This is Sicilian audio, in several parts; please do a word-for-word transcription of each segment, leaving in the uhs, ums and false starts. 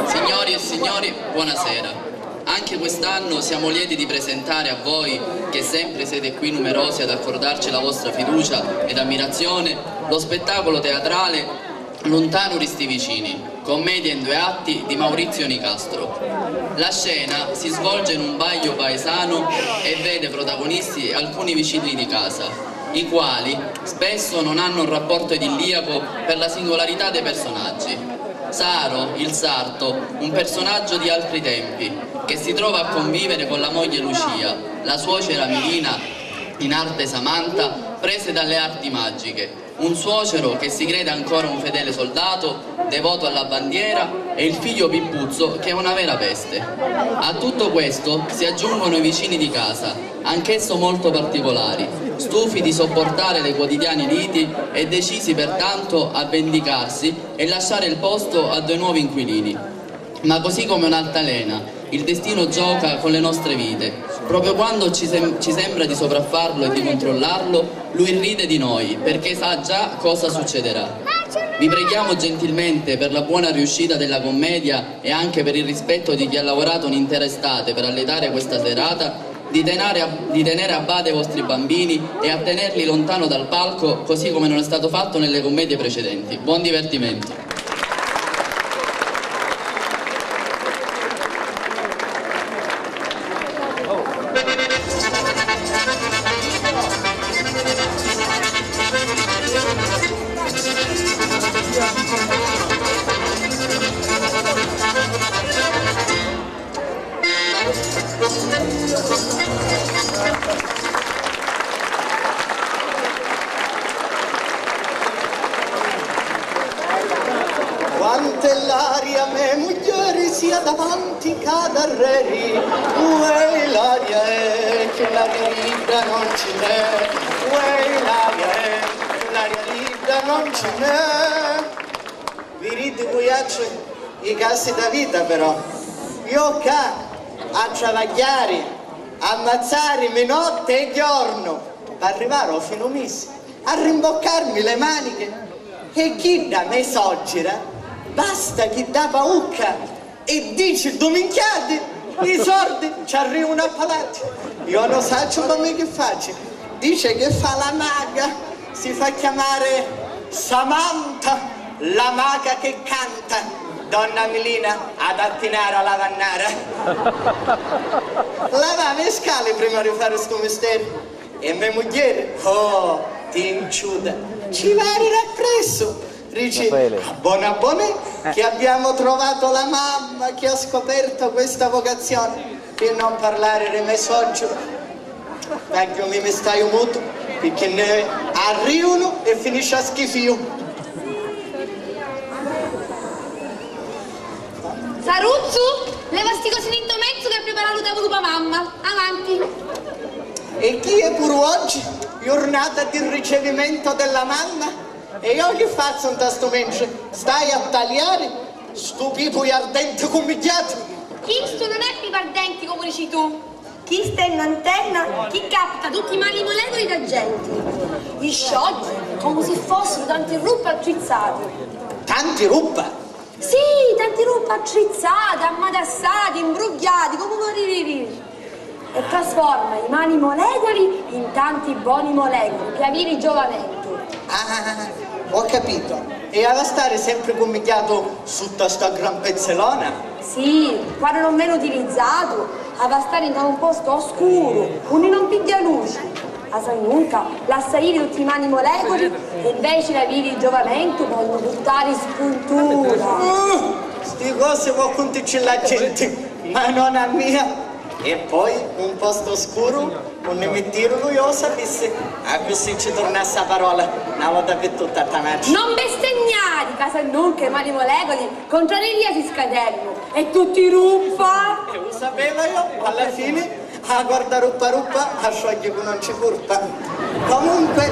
Signori e signori, buonasera. Anche quest'anno siamo lieti di presentare a voi, che sempre siete qui numerosi ad accordarci la vostra fiducia ed ammirazione, lo spettacolo teatrale Luntanu ri sti vicini, commedia in due atti di Maurizio Nicastro. La scena si svolge in un baglio paesano e vede protagonisti alcuni vicini di casa, i quali spesso non hanno un rapporto idilliaco per la singolarità dei personaggi. Saro, il sarto, un personaggio di altri tempi, che si trova a convivere con la moglie Lucia, la suocera Milina, in arte Samantha, prese dalle arti magiche, un suocero che si crede ancora un fedele soldato, devoto alla bandiera, e il figlio Pippuzzo che è una vera peste. A tutto questo si aggiungono i vicini di casa, anch'esso molto particolari, stufi di sopportare le quotidiane liti e decisi pertanto a vendicarsi e lasciare il posto a due nuovi inquilini. Ma così come un'altalena, il destino gioca con le nostre vite. Proprio quando ci sem-, ci sembra di sopraffarlo e di controllarlo, lui ride di noi, perché sa già cosa succederà. Vi preghiamo gentilmente per la buona riuscita della commedia e anche per il rispetto di chi ha lavorato un'intera estate per alletare questa serata, di tenere a, di tenere a bada i vostri bambini e a tenerli lontano dal palco, così come non è stato fatto nelle commedie precedenti. Buon divertimento. Quant'è l'aria me mugghieri sia davanti ca d'arreri, uè l'aria è, che l'aria libra non ci n'è, uè l'aria è, che l'aria libra non ci n'è. Viriti cu iacciu i casi dâ vita, però. Iò ccà a travagghiari, a ammazzarimi notti e jornu, p'arrivari ô finu misi, a rimboccarmi le maniche, e chidda me sòggira basta chi dà paucca e dici dui minchiati, i sordi ci arrivanu a palati. Iò non sacciu comu chi faci. Dice che fa la maga, si fa chiamare Samantha, la maga che canta. Donna Milina, ad attinare a lavannara. Lavavi i scali prima di fare stu misteri. E me mugghieri, oh, tinciuta, ci va a riri appressu. Dici, Raffaele. Abbonabonè, eh, che abbiamo trovato la mamma che ha scoperto questa vocazione, per non parlare di me soggiu. Vecchio, mi, mi staiu mutu, perché ne arrivano e finisce a schifio. Saruzzu, leva sti cosi nint'o mezzu che prepara lu tavulu pa mamma. Avanti. E chi è puru oggi, giornata di ricevimento della mamma? E io chi fazzu nta stu mentri? Stai a taliari stu pipu ardenti cummigghiatu? Chistu non è pipu ardenti comu dici tu. Chi stenna 'n tenna, chi capta tutti i mali moleculi dâ genti. Li sciogli comu si fossiru tanti ruppa attrizzati. Tanti ruppa? Sì, tanti ruppa attrizzati, ammatassati, imbrugghiati, comu vò riri. E trasforma i mali moleculi in tanti boni moleculi pi aviri giovamentu. Ah, ho capito. E havi a stari sempri cummigghiatu sutta sta gran pezzelona? Sì, quannu non veni utilizzatu, havi a stari nta un postu oscuru, unni non pigghia luci. A sannunca lassa iri tutti i mali moleculi e inveci d'aviri giovamentu ponnu purtari spuntura. Mm, sti cosi vò cunticilla a genti, ma non a mia. E poi un posto scuru unni mi tiru lu io sapissi, accussì ci turnassi a parola na vota pi tutta a Tamacci. Non bestemmiari, ca sannunca i mali moleculi contra di ria si scatennu e tutti ruppa! E u sapeva io, alla fini, a corda ruppa ruppa a sciogli cu non ci curpa. Comunque,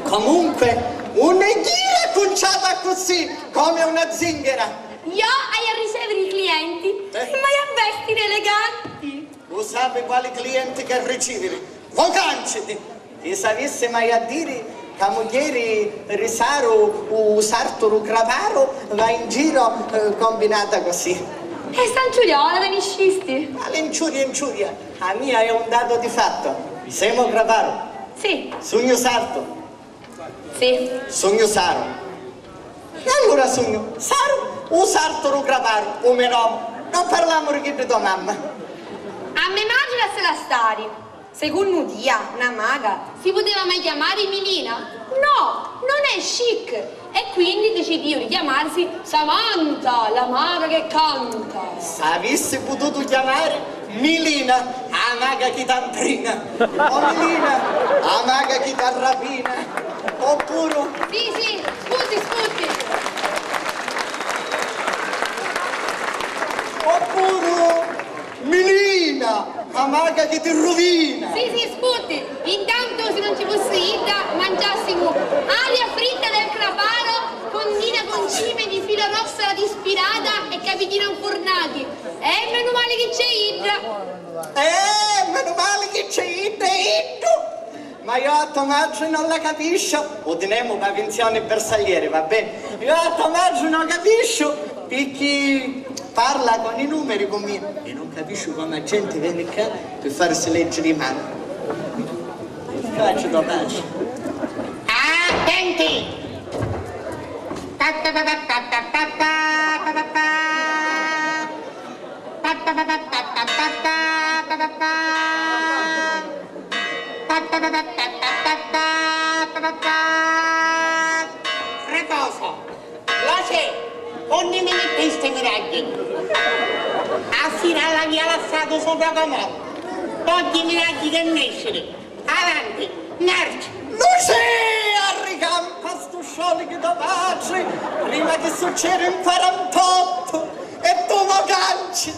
comunque, unni gira cunciata accussì, come una zinghera. Io haiu a riceviri i clienti, eh? M'haiu a vestiri eleganti. U sapi quali clienti che riciviri? Vocanciti! Chi savissi mai a diri ca mugghieri ri Saru u sartu ru craparu va in giro, eh, combinata così. E sta 'nciuriola da niscisti? Ma l'inciuria è inciuria, a mia è un dato di fatto. Semu craparu? Sì. Sugnu sartu? Sì. Sugnu Saru. E allura sugnu Saru, u sartu ru craparu, u me nomu. Non parlamu ri chiddu to mamma. A me matri lassala stari. Secunnu tia, na maga, si puteva mai chiamari Milina? No, non è chic. E quindi decidiu di chiamarsi Samantha, la maga che canta. S'avissi pututu chiamari Milina, a maga chi t'amprina, o Milina, a maga chi t'arrapina, oppuru... Sì, sì, sputi, sputi. Oppuru Milina, a maga chi ti ruvina. Sì, sì, sputi. Intantu, si non ci fussi idda, mangiassimu aria fritta del craparo, condita con cime di filo rossa dispirata e capitino infurnati. E menu mali chi c'è idda! Eh, menu mali chi c'è idda e iddu! Ma io a to matri non la capisciu. U tinemu pa pinsioni bersaglieri, va beni? Io a to matri non capisciu picchì parla con i numeri cu mia e non capisciu comu a genti veni ccà pi farisi leggiri i mani. Facciu to patri. Attenti! Riposo. Lo c'è, unni mi mittisti i miragghji? A sira l'avia lassatu supra comò. Poggi i miragghji che nesciri. Avanti, marcia! Lucia, arricampa stu scioli chi to patri, prima chi succedi in quarantottu e tu mo canci,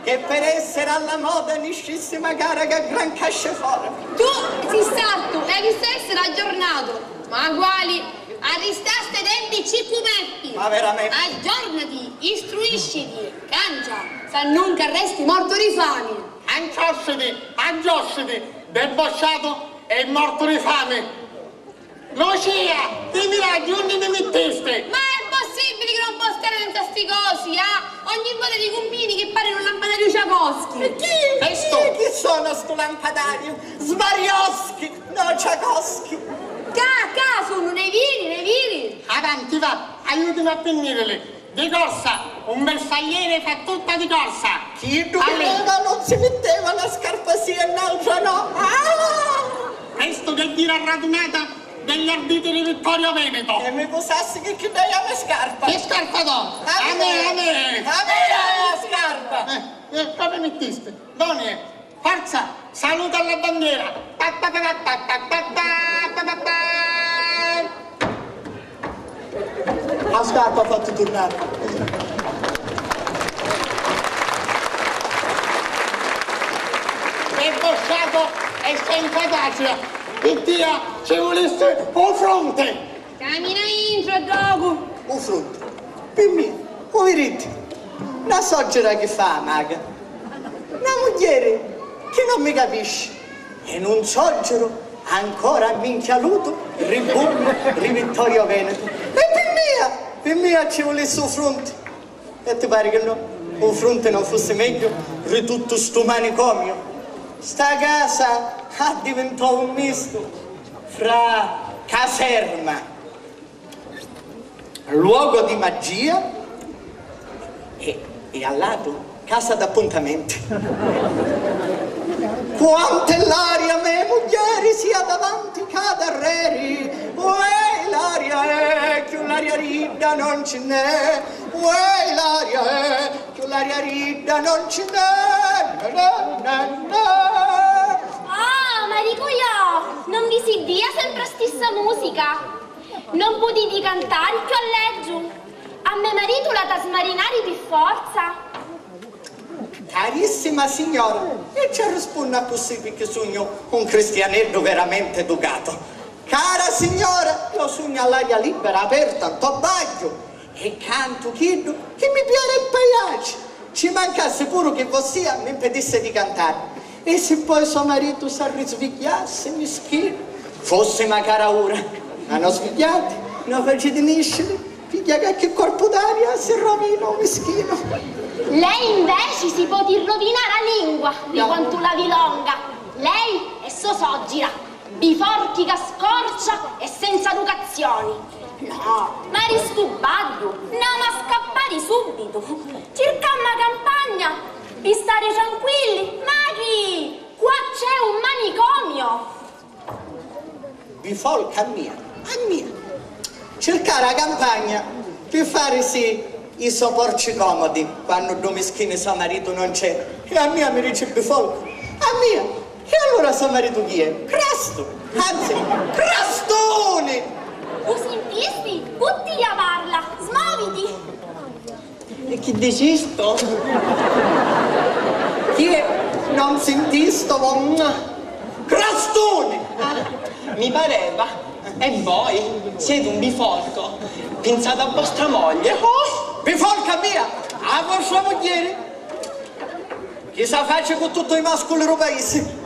che per essere alla moda niscissi macari ca gran casce fora. Tu si sartu e avissi essiri aggiornatu, ma quali? Arristasti ai tempi ccu metti! Ma veramente? Aggiornati, istruisciti, cancia, sannunca resti mortu di fami! Anciosciti, agghiosciti, debosciatu e mortu di fami! Lucia, ti miragghji unni mi mittisti? Ma è possibili chi non po' stari senza sti cosi, ah? Ogni vota ti cumbini chi pari un lampadariu Ciacoschi! E chi? Chi, chi sono stu lampadariu? Svarioschi, no Ciacoschi! Ca, ca sunnu, ne viri, ne viri! Avanti, va, aiutimi a pinnirili! Di corsa, un bersagliere fa tutta di corsa. Chiddu chi aveva non si mitteva na scarpa sì e n'autra no. Ah! Prestu che gira radunata degli arbitri di Vittorio Veneto. E mi pusassi chi chidda è a me scarpa. Che scarpa do? A me, a me. A me la scarpa. Eh, eh, come mittisti? Doni, forza, saluta alla bandiera. Pa, pa, pa. A scarpa ha fatto tornare. È bosciato e senza patria. Pi tia ci vulissi un fronte. Camina intru, ddocu! U frunti. Pi mia, u viditi? Na sòggira chi fa a maga. Na mugghieri non mi capisci. E nun soggiru ancora minchialutu ri bummi ri Vittorio Veneto. E pi mia, pi mia ci vulissi u frunti. E ti pari chi no? U frunti non fussi megghiu ri tuttu stu manicomiu? Sta casa addivintò un mistu fra caserma, luogo di magia e, e a latu casa d'appuntamenti. Quant'è l'aria me mugghieri sia davanti ca darreri, uè l'aria è, cchiù l'aria ridda non ci n'è, uè l'aria è, cchiù l'aria ridda non ci n'è, na, na, na, na. Ah, ma dicu io, non vi si dia sempre a stissa musica? Non putiti cantari cchiù alleggiu? A me maritu l'ata smarinari pi forza? Carissima signora, e ci arrispunnu accussì picchì sugnu un cristianeddu veramente educato. Cara signora, io sugnu all'aria libera, aperta, ntô bagghiu, e cantu chiddu chi mi piari e piaci. Ci mancassi puru chi vossia m'impedissi di cantari. E si poi so maritu s'arrisvigghiassi, mischinu, fossi macari aura, ma no svigghiati, no faciti nisciri, pigghia qualchi corpu d'aria, si rovina u mischinu. Lei inveci si poti rovinari a lingua di quantu l'avi longa. Lei è so soggira. Biforchi ca scorcia e senza educazioni. No, ma ri stu bagghiu n'amu a scappari subbitu. Circammu a campagna pi stari tranquilli, maghi! Qua c'è un manicomio! Bifolca mia, a mia. Circari a campagna pi farisi i so porci comodi quannu ddu mischini so maritu non c'è. E a mia mi dici bifolca. A mia? E allura so maritu chi è? Crastu! Anzi, crastuni! U sintisti? Cu tia parla? Smoviti! E chi dicistu? Chi è? Non sintistu? Crastuni! Ah, mi pareva. E voi siete un bifolco. Pinsate a vostra moglie. Oh! Bifolca mia! A vostra mugghieri? Chi sa faci cu tuttu i masculi ru paisi?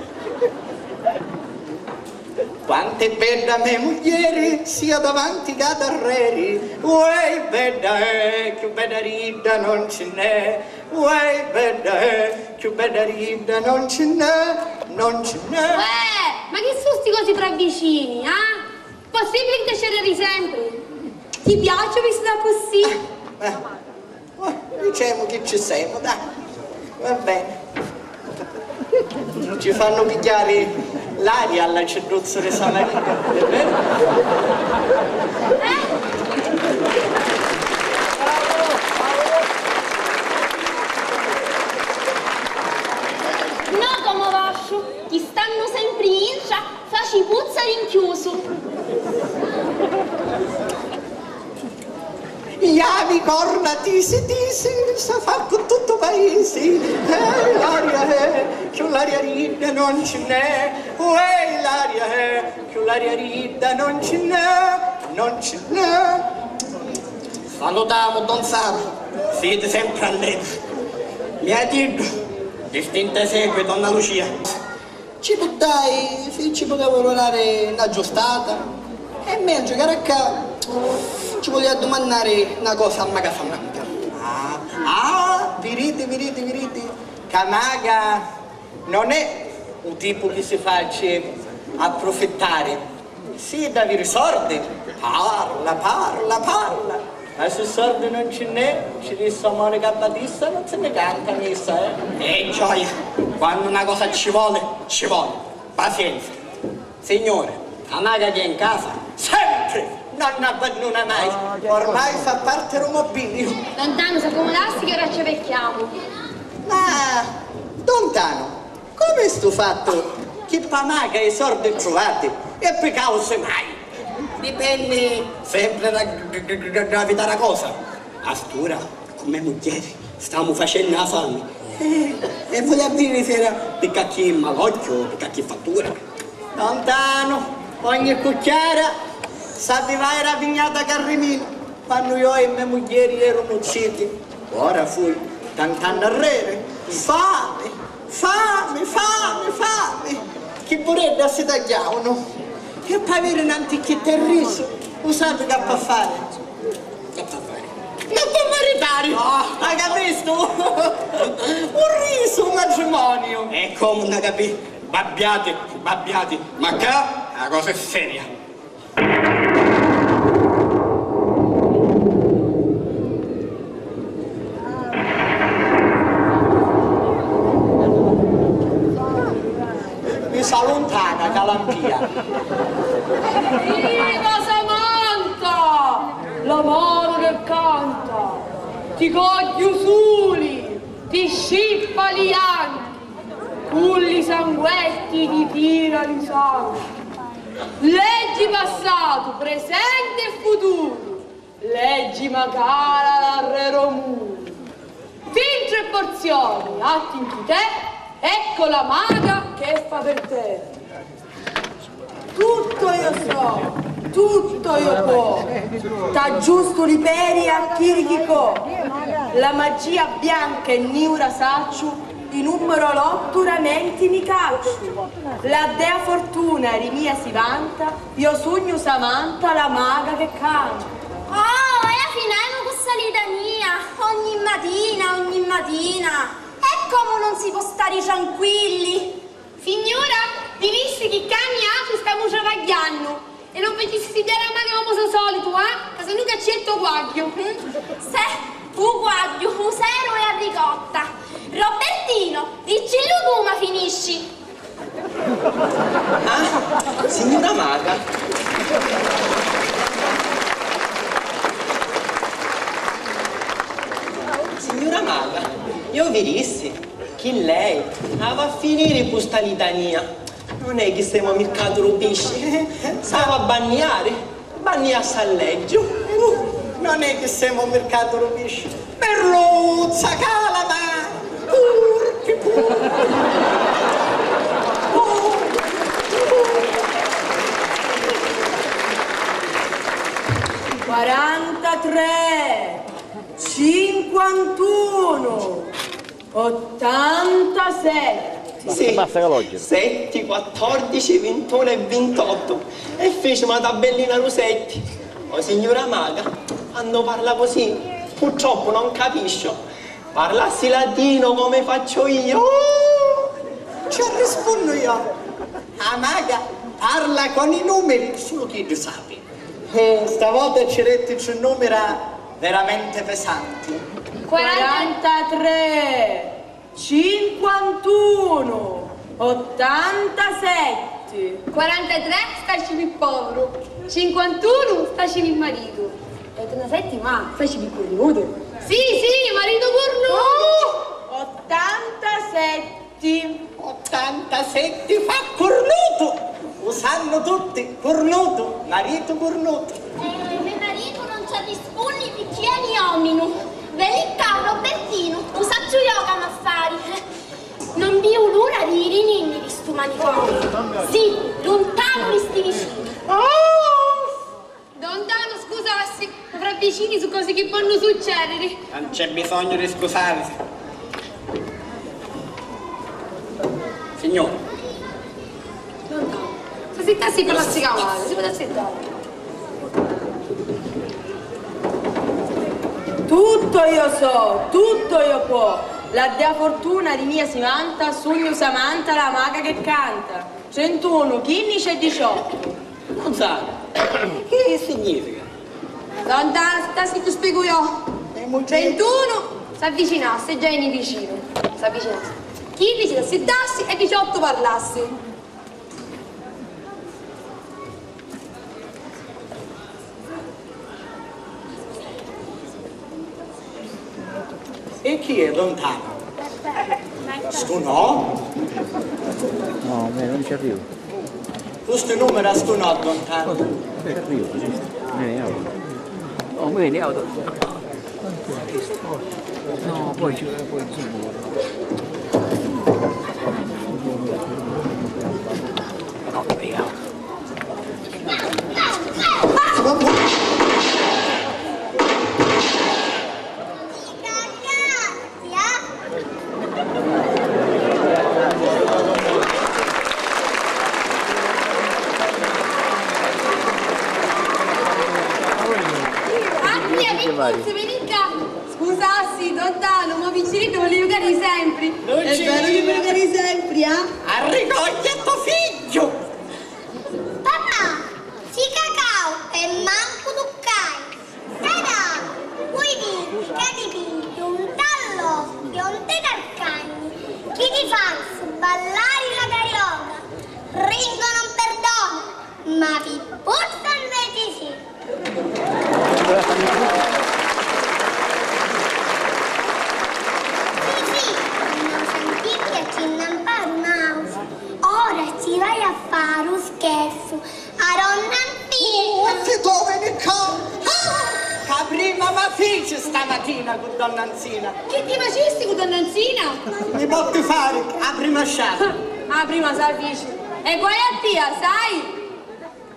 Quant'è bedda me mugghieri, sia davanti ca darreri. Uè, bedda è, cchiù bedda ridda non ci n'è. Uè, bedda è, cchiù bedda ridda non ci n'è, non ci n'è. Uè, ma chi su sti cosi fra vicini, ah? Possibili chi ti scerri sempri? Ti piaci vistita accussì? Eh, eh. Oh, dicemu chi ci semu, dai. Va bene. Ci fannu pigghiari l'aria all'acidduzzu di Samarina, è vero? Eh? No comu vosciu, chi stannu sempri intra, faci puzza rinchiusu. Iavi corna tisi tisi, sa fa cu tuttu paisi. Eh, l'aria è, cchiù l'aria ridda non ci n'è. Uè, l'aria è, cchiù l'aria ridda non ci n'è, non ci n'è. Salutamu, don Saru, siti sempri allegru. Mia chiddu, distinta esegui, donna Lucia. Ci puttai, si ci puteva durari na giustata, e menzu ca era ccà, ci vulia dumannari na cosa a maga Samantha. Ah, ah, viriti, viriti, viriti, ca maga non è u tipu chi si faci apprufittari. Si idda aviri sordi, parla, parla, parla. Ma si sordi non ci n'è, ci dissi a Monica Batista, non si nni canta missa, eh. Eh, gioia, quannu na cosa ci voli, ci voli. Pazienza. Signuri, a maga chi è in casa? Sempri! Non abbannuna mai. Ormai fa parti ru mobiliu. Don Tanu, s'accumudassi chi ora ci vecchiamu. Ma, don Tanu, comu è stu fattu chi pâ maga i sordi truvati e pi causi mai? Dipenni sempri dâ gr-, gr-, gr-, gravità dâ cosa. A st'ura, cu me mugghieri, stamu facennu a fami. Eh, e vulia viri si era pi cacchi malocchiu, pi cacchi fattura. Don Tanu, ogni cucchiara s'avvivai dâ pignata carrimina. Quannu ioi e me mugghieri erumu ziti, ora fui tantu annu arreri. Fami, fami, fami, Bedda si tagghiaunu. E p'aviri n'anticchitta e risu, u sapi ca p'ha fari? Ca p'ha fari? Ma p'ha maritari! Ah, hai capistu? Un risu, un matrimoniu! E comu na capì? Babbiati, babbiati, ma ccà la cosa è seria! Mi s'alluntana, calampia. Viva Samantha, l'amaro che canta, ti cogghiu suli, ti scippa li janchi, cu li sanguetti ti tira li sanchi. Leggi passatu, presenti e futuru, leggi macara l'arrero muru. Fintru e porzioni, attinchi te, ecco la maga che fa per te. Tutto io so, tutto io po, t'aggiustu li peri a chiri chi co, la magia bianca e niura sacciu, i nummero lottu ra menti mi cacciu, la dea fortuna ri mia si vanta, io sugnu Samantha la maga che canta. Oh, e la finemu cu ssa litania, ogni matina, ogni matina, e comu non si po stari tranquilli? Signura, vi dissi chi ccà niatri stamu travagghiannu e non vi ci si pigghiari a manu comu so solitu, ah? Ca sennò ca ci jettu u guagghiu, mm? Seh, u guagghiu, u seru e a ricotta. Robertino, diccillu tu ma finisci. Ah, signura maga. Signura maga, io vi dissi. Chi lei ava a finiri cu sta litania. Non è chi semu a mircatu ru pisci. S'ava a banniari, banniassi a leggiu. Uh, non è chi semu a mircatu ru pisci. Merluzza, calama, purchi, purchi. Quarantatré, cinquantunu. Ottantasetti. Sì. Basta ca l'ogghiu. Setti, quattordici, vintunu e vintottu. E feci una tabellina ru setti. O signura maga, quannu parla così, purtroppu non capisciu. Parlassi latino come faccio io. Ci rispunnu io. A maga parla con i numeri, sulu chiddu sapi. Eh, stavolta ci detti tri numera veramente pesanti. Quarantatré, cinquantunu, ottantasetti. Quarantatré, staci pi povuru. Cinquantunu, staci pi maritu. E ottantasetti, ma staci pi curnutu. Sì, sì, maritu curnutu. Ottantasetti. Ottantasetti fa curnutu! U sannu tutti, curnutu, maritu curnutu. Eh, me maritu non ci arrispunni picchì è niominu. Veni ccà, Robertinu, u sacciu io ca m'ha fari. Non viu l'ura di iri ninni di stu manicomiu. Sì, luntanu di sti vicini. Oh! Don Tanu, scusassi, tra vicini su cosi chi ponnu succediri. Non c'è bisogno di scusarsi. Signor. Don Tanu, si sittassi e parlassi cavali, si può sittari. Tutto io so, tutto io po. La dea fortuna di mia si vanta, sugnu Samantha la maga che canta. Trentunu, quinnici e diciottu. Gonzaga, chi significa? Don Tanu, sta zittu, spiegu io. Ventunu s'avvicinassi, già è vicinu. S'avvicinassi. Quinnici s'assittassi e diciottu parlassi. E chi è, Don Tanu? Stu no? No, a me non ci arrivo. Cu sti numera stu no, Don Tanu. Ci arrivo, sì. Eh, io. No, me ne auto. No, poi ci poi. Vari. Puzzu, veni ccà. Scusassi, Don Tanu, mo picciriddu voli jucari sempri. È veru chi voli jucari sempri, ah? Arricogghia to figghiu! Papà, si cacau e mancu tuccai. Tadà! Vui diri ca ti pigghiu un tallogghiu o un tetarcagni chi ti fazzu ballari la carioca. Ringo non perdona, ma Pippuzzu inveci sì. Sì, sì, ma sentiti a ci nnamparu nausi. Ora ci vai a fari u scherzu. A donna Nzina! Oh, ti dove, Niccò? Ah! Ca prima ma fici stamatina cu donna Nzina! Chi ti facisti cu donna Nzina? Mi potti fari a prima sciata! Ah, a prima sa fici! E guai a tia, sai?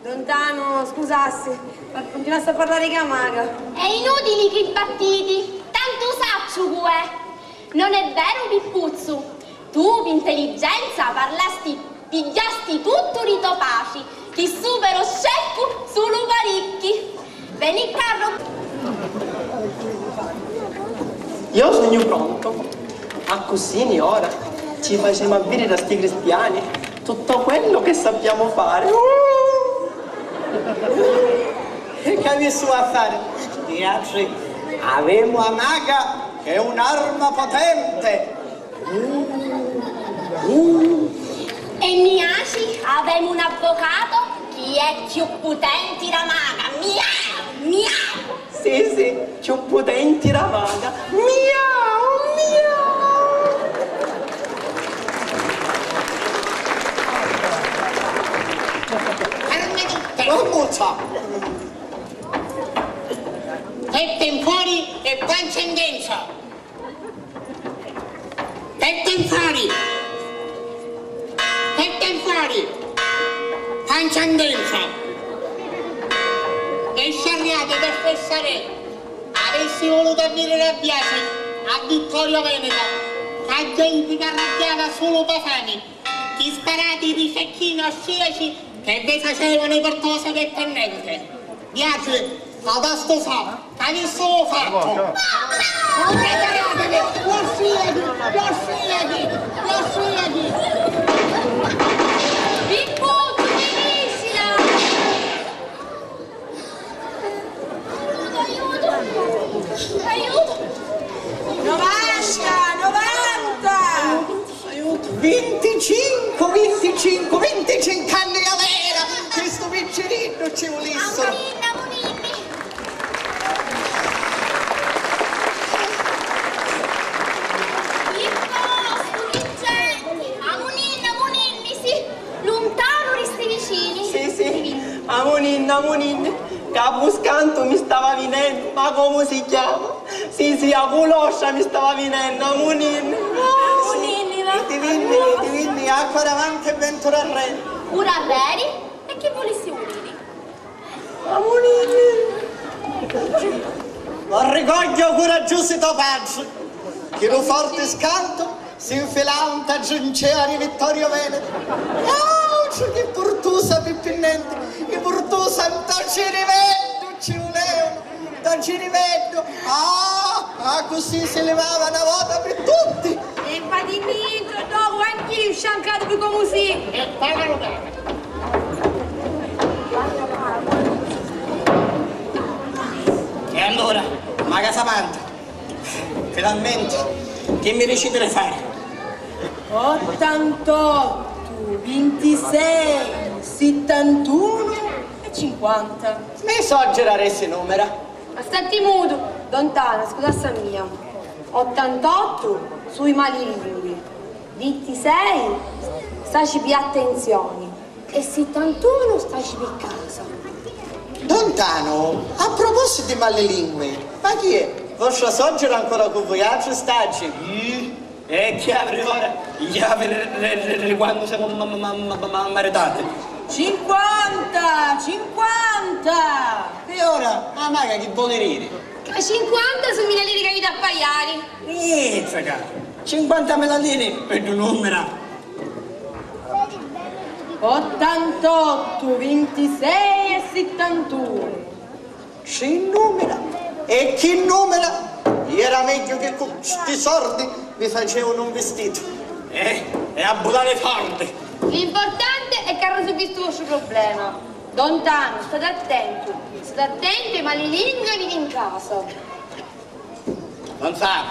Don Tanu, scusassi, ma cuntinuassi a parlari ca maga. È inutili chi battiti, tantu sacciu cu è! Non è veru, Pippuzzu? Tu, pi 'ntelligenza, parlasti, pigghiasti tuttu ri to patri, chi supera u sceccu sulu paricchi. Veni ccà, Ro-. Io sugnu pronto. Accussì niora ci facemu a vidiri a sti cristiani tutto quello che sappiamo fare. Uh! E c'avissu a fari? Niatri avemu a maga, che è un'arma potente. Uh, uh. E niaci avemu un avvocato chi è chiù putenti ra maga. Miau! Miau! Sì, sì, chiù putenti ra maga. Miau, miau! Fermi tutti! Oh, muccia! Petti in fuori e pancia in dentro! Petti in fuori! Petti in fuori! Pancia in dentro! E sciarriati per fessare! Avissi vulutu a vidiri a Biaci a Vittorio Veneto, ca genti c'arrabbiava sulu pa fami, chi sparati ri cecchini austriaci che vi facevanu i pirtusi di pennente. Biaci, a vastu fa, c'avissu fattu? Non pregatevi, gli austriaci, gli austriaci, gli austriaci! Pippuzzu, finiscila! Aiuto, aiuto! Aiuto! Novanta! Novanta! Aiuto! Vinticincu, vinticincu, vinticincu anni avera! Chistu picciriddu ci vulissuru! Amuninni, amuninni! Pippo, stu vincenti! Amuninni, amuninni, sì! Luntanu ri sti vicini. Sì, sì. Amuninni, amuninni, ca pu scantu mi stava vinennu, ma comu si chiama? Sì, sì, a culoscia mi stava vinennu, amuninni. Amuninni, va. Ti vinni, ti vinni acqua davanti e ventu darreri. Puru arreri? E chi vulissi vuliri? Amuninni! Arricogghiu curaggiusi to patri, chi lu forti scantu si nfilava nta trincea di Vittorio Veneto. Auci chi purtusa pi pinnenti, chi purtusa nta Ciriveddu ci vulevanu, nta Ciriveddu, ah, accussì si livava na vota pi tutti! E vadi nintru, dopu anch'io sciancatu pi comu si. E pagaru caro. E allura, maga Samantha, finalmenti, chi mi diciti di fari? Ottantottu, vintisei, sittantunu e cinquanta. Mi soggira ri sti numera. Ma statti mutu, Don Tanu, scusassi a mia. Ottantottu su i malilingui, vintisei staci pi attenzioni e sittantunu staci pi casa. Don Tanu, a propositi di malilingui, ma chi è? Vostra soggira ancora cu vuiatri staci? Mm. E chi apri ora? Chi apri ri, ri, ri, ri quannu semu ma, ma, ma, ma, ma, maritati? Cinquanta! Cinquanta! E ora a maga chi voli diri? Ca cinquanta su mila liri ca aiu a paiari. Mizzica! Cinquantamila liri pi ddu numira! Ottantottu, vintisei e sittantunu. Tri numira, E chi numera? Iera megghiu chi cu sti sordi vi facevanu un vistitu. Eh, e abbulari sordi! L'importanti è ca arrisuvi stu vostru problema. Don Tanu, stati attentu, stati attentu ai malilinghi ca aviti in casa. Don Saru,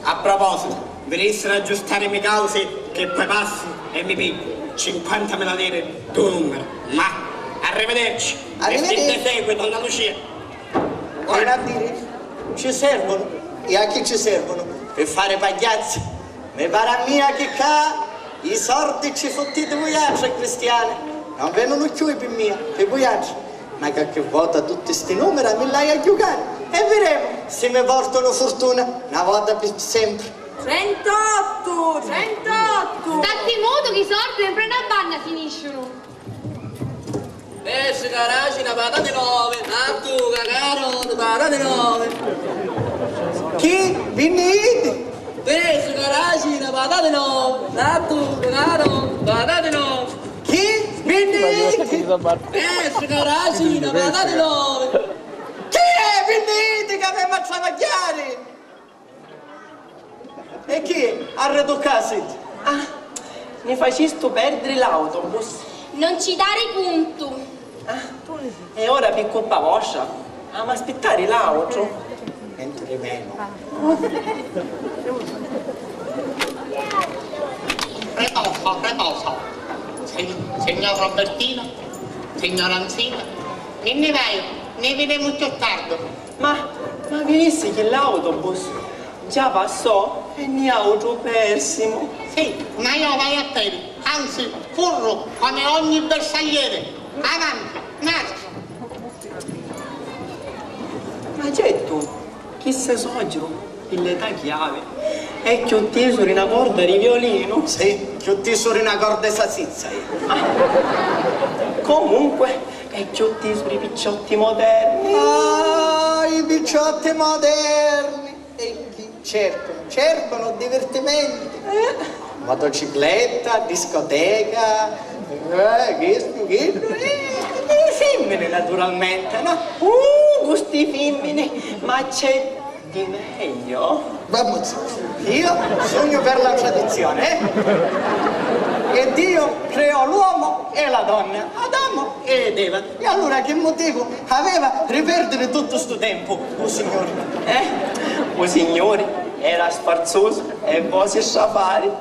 a propositu, vi dissiri aggiustari i me causi chi poi passu e mi pigghiu cinquantamila liri dû numeru. Ma, arrivederci! Arrivederci! E vi seguitu, donna Lucia! Veni a diri, ci servunu? E a chi ci servunu? Pi fari pagghiazzi? Mi pari a mia chi ccà i sordi ci futtiti vuiatri, cristiani, non venunu cchiui pi mia, pi vuiatri. Ma qualchi vota tutti sti numera mi l'haiu a jucari e viremu si mi portunu furtuna na vota pi sempri. Centottu! Centottu! Statti mutu chi i sordi sempri a na banna finisciunu! Pesci, caraci, na patati novi, nattu, cacaroti, patati novi. Chi vinni iti? Pesci, caraci, na patati novi, nattu, cacaroti, patati novi. Chi vinni iti? Pesci, caraci, na patati novi. Chi è? Vinni iti ca avemu a travagghiari! E chi? Arretuccà, siti. Ah, mi facistu perdiri l'autobus. Non ci dari cuntu. Ah, e ora pi cuppa vostra amu a spittari l'autru. Mentri menu. Riposo, riposo. Sig-, signor Robertino, signor Anzino, mi nni vaiu, ni videmu cchiù tardu. Ma, ma vi dissi chi l'autobus già passò e niautru persimu. Sì, ma io vaiu a pedi, anzi, curru come ogni bersagliere. Avanti, marcia! Ma certu, chi se sogru, pi l'età chi havi, è cchiù tisu di na corda di violinu. Sì, cchiù tisu di na corda di sasizza, io. Comunque, è cchiù tisu di picciotti moderni. Ah, i picciotti moderni! E chi cercanu? Cercanu divertimenti. Eh? Motocicletta, discoteca, eh, chistu, chiddu, e, e fimmini, naturalmenti, no? Uh, cu sti fimmini, ma c'è di meglio? Vamuzzi, io sugnu per la tradizione, eh? E Dio creò l'uomo e la donna, Adamo ed Eva. E allura chi mutivu aveva ri perdiri tuttu stu tempu u Signuri? Eh? U Signuri era sfarzusu e vosi strafari.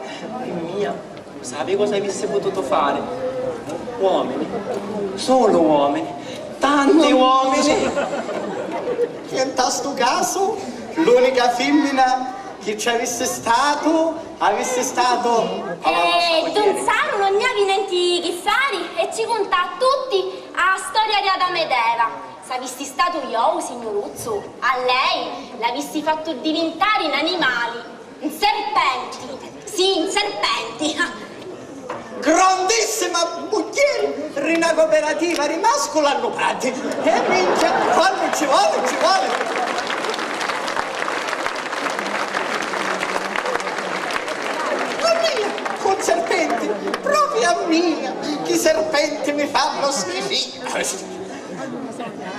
Pi mia, sapi cosa avissi pututu fari? Uomini, sulu uomini, tanti uomini! E nta stu casu l'unica fimmina chi ci avissi statu, avissi statu... Eh, don Saru non ni havi nenti chi fari e ci cunta a tutti a storia di Adamo ed Eva. S'avissi statu io u signuruzzu, a lei l'avissi fattu divintari n'animali, un serpenti, sì, un serpenti. Grandissima mugghieri ri na cooperativa ri masculi allupati. E minchia, quannu ci voli, ci voli. A mia, cu serpenti, proprio a mia, chi serpenti mi fannu schifì.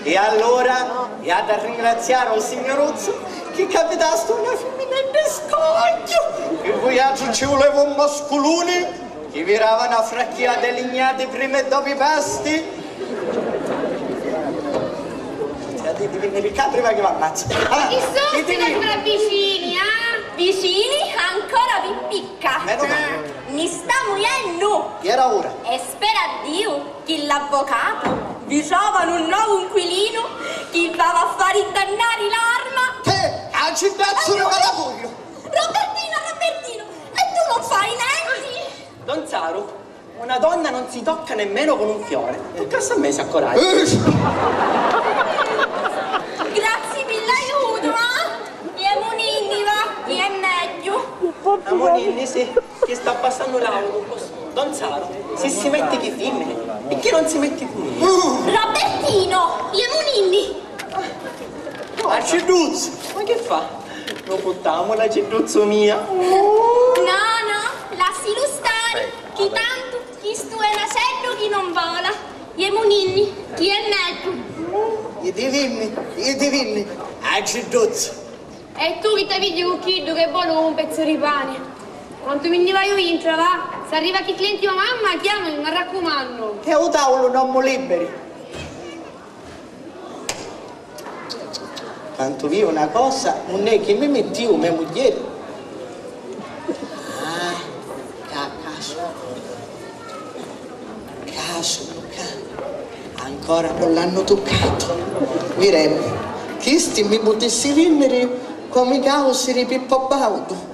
E allura, iu haiu a ringraziari u signuruzzu chi capitasti una fimminedda scogghiu, e vuiatri ci vuleva un masculuni chi virava na fracchia di lignati prima e dopu i pasti. Ti divinni ccà prima chi v'ammazzu. Ah, chi socchi, chi divinni? Vicini, ah? Vicini? Ancora vi picca. Menu mali. Mi sta muiennu. Iera ura. E spera a Diu chi l'avvocatu vi trova un novu inquilinu chi v'ava a fari dannari l'arma. Te, aciddazzu di malacugghiu! Robertino, Robertino, e tu non fai nenti? Don Saru, una donna non si tocca nemmeno con un fiore. Toccassi a me si accoraggio. Grazie pi l'aiutu, ah! Jemu ninni, va, chi è megghiu. Amuninni, sì, chi sta passannu l'autobus. Don Saru, si si metti chi fimmini, e chi non si metti cu mia? Robertino, jemu ninni. Acidduzzu, ma chi fa? Lu puttamu l'acidduzzu mia? No, no, lassilu stari, chi tantu chistu è n'aceddu chi non vola. Jemu ninni, chi è megghiu. I divinni, i divinni. Acidduzzu. E tu chi t'avvigli cu chiddu che voli un pezzu di pani? Quantu mi nni vaiu intra, va? S'arriva chi clienti o mamma, chiamami, m'arraccumannu. E u tavulu n'omu liberi. Quantu viu na cosa, unn'è chi mi mittiu me mugghieri? Ah, ca, ca sunu. Ca sunu, ca. Ancora non l'hanno toccato. Miremmu. Chisti mi putissi vinniri comi causi di Pippo Baudu.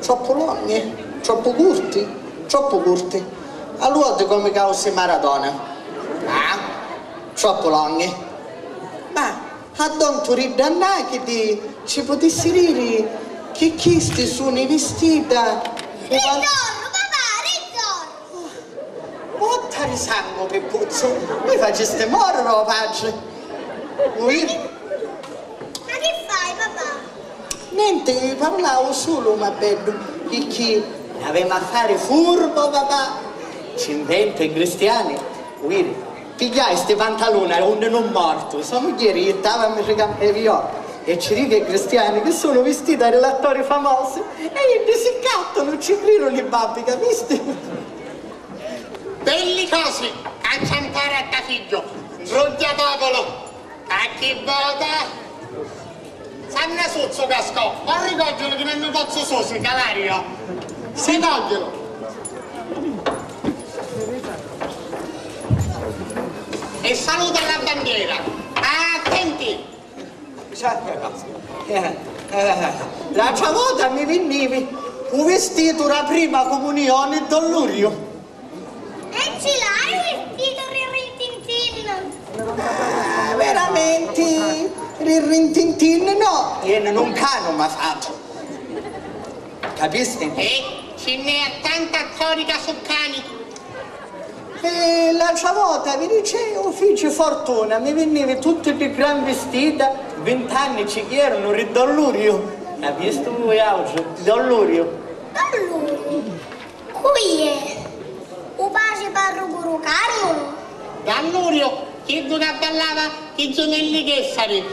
Troppu longhi, troppu curti, troppu curti. A lu voti comi causi Maradona. Ah, troppu longhi. Ma a don Turiddu Annachiti ci putissi diri chi chisti sunu i vistita di van- Ritornu, papà, ritornu! Botta di sangu, Pippuzzu, mi facisti moriri o patri! Ui. Ma chi fai, papà? Nenti, parlau sulu, ma beddu, picchì avemu a fari furbu, papà. Ci invento i cristiani, viri, pigghiai sti pantaluna unni nun mortu, so mugghieri jittava a mi ricambiari io e ci dicu ai cristiani chi sunu vistita di l'attori famosi e iddi si ccattanu, ci cridunu i babbi, capisti? Belli cosi, caccia 'mpara a ta figghiu, ntrugghia populu, a chi vota? Sannasuzzu cascò, o ricogghilu chi non mi pozzu susi, calario, ricogghilu. E saluta la bandiera, attenti! L'atra vota mi vinnivi u vistitu ra prima cumunioni Don Luriu. E ci l'hai u vistitu ri rintintin? Ah, veramenti ri rintintin no, iennu nun canu ma fatu. Capisti? E ci nn'è a tanta attori ca su cani. E l'atra vota, vi dicevu, fici fortuna, mi vinnivi tutti di gran vistita, vint'anni ci chierunu ri Don Luriu. Capistu vuiautri? Don Luriu. Don Luriu? Cui è? U patri parrucu ru Carmulu? Don Luriu, chiddu ca ballava i gemelli Chessari.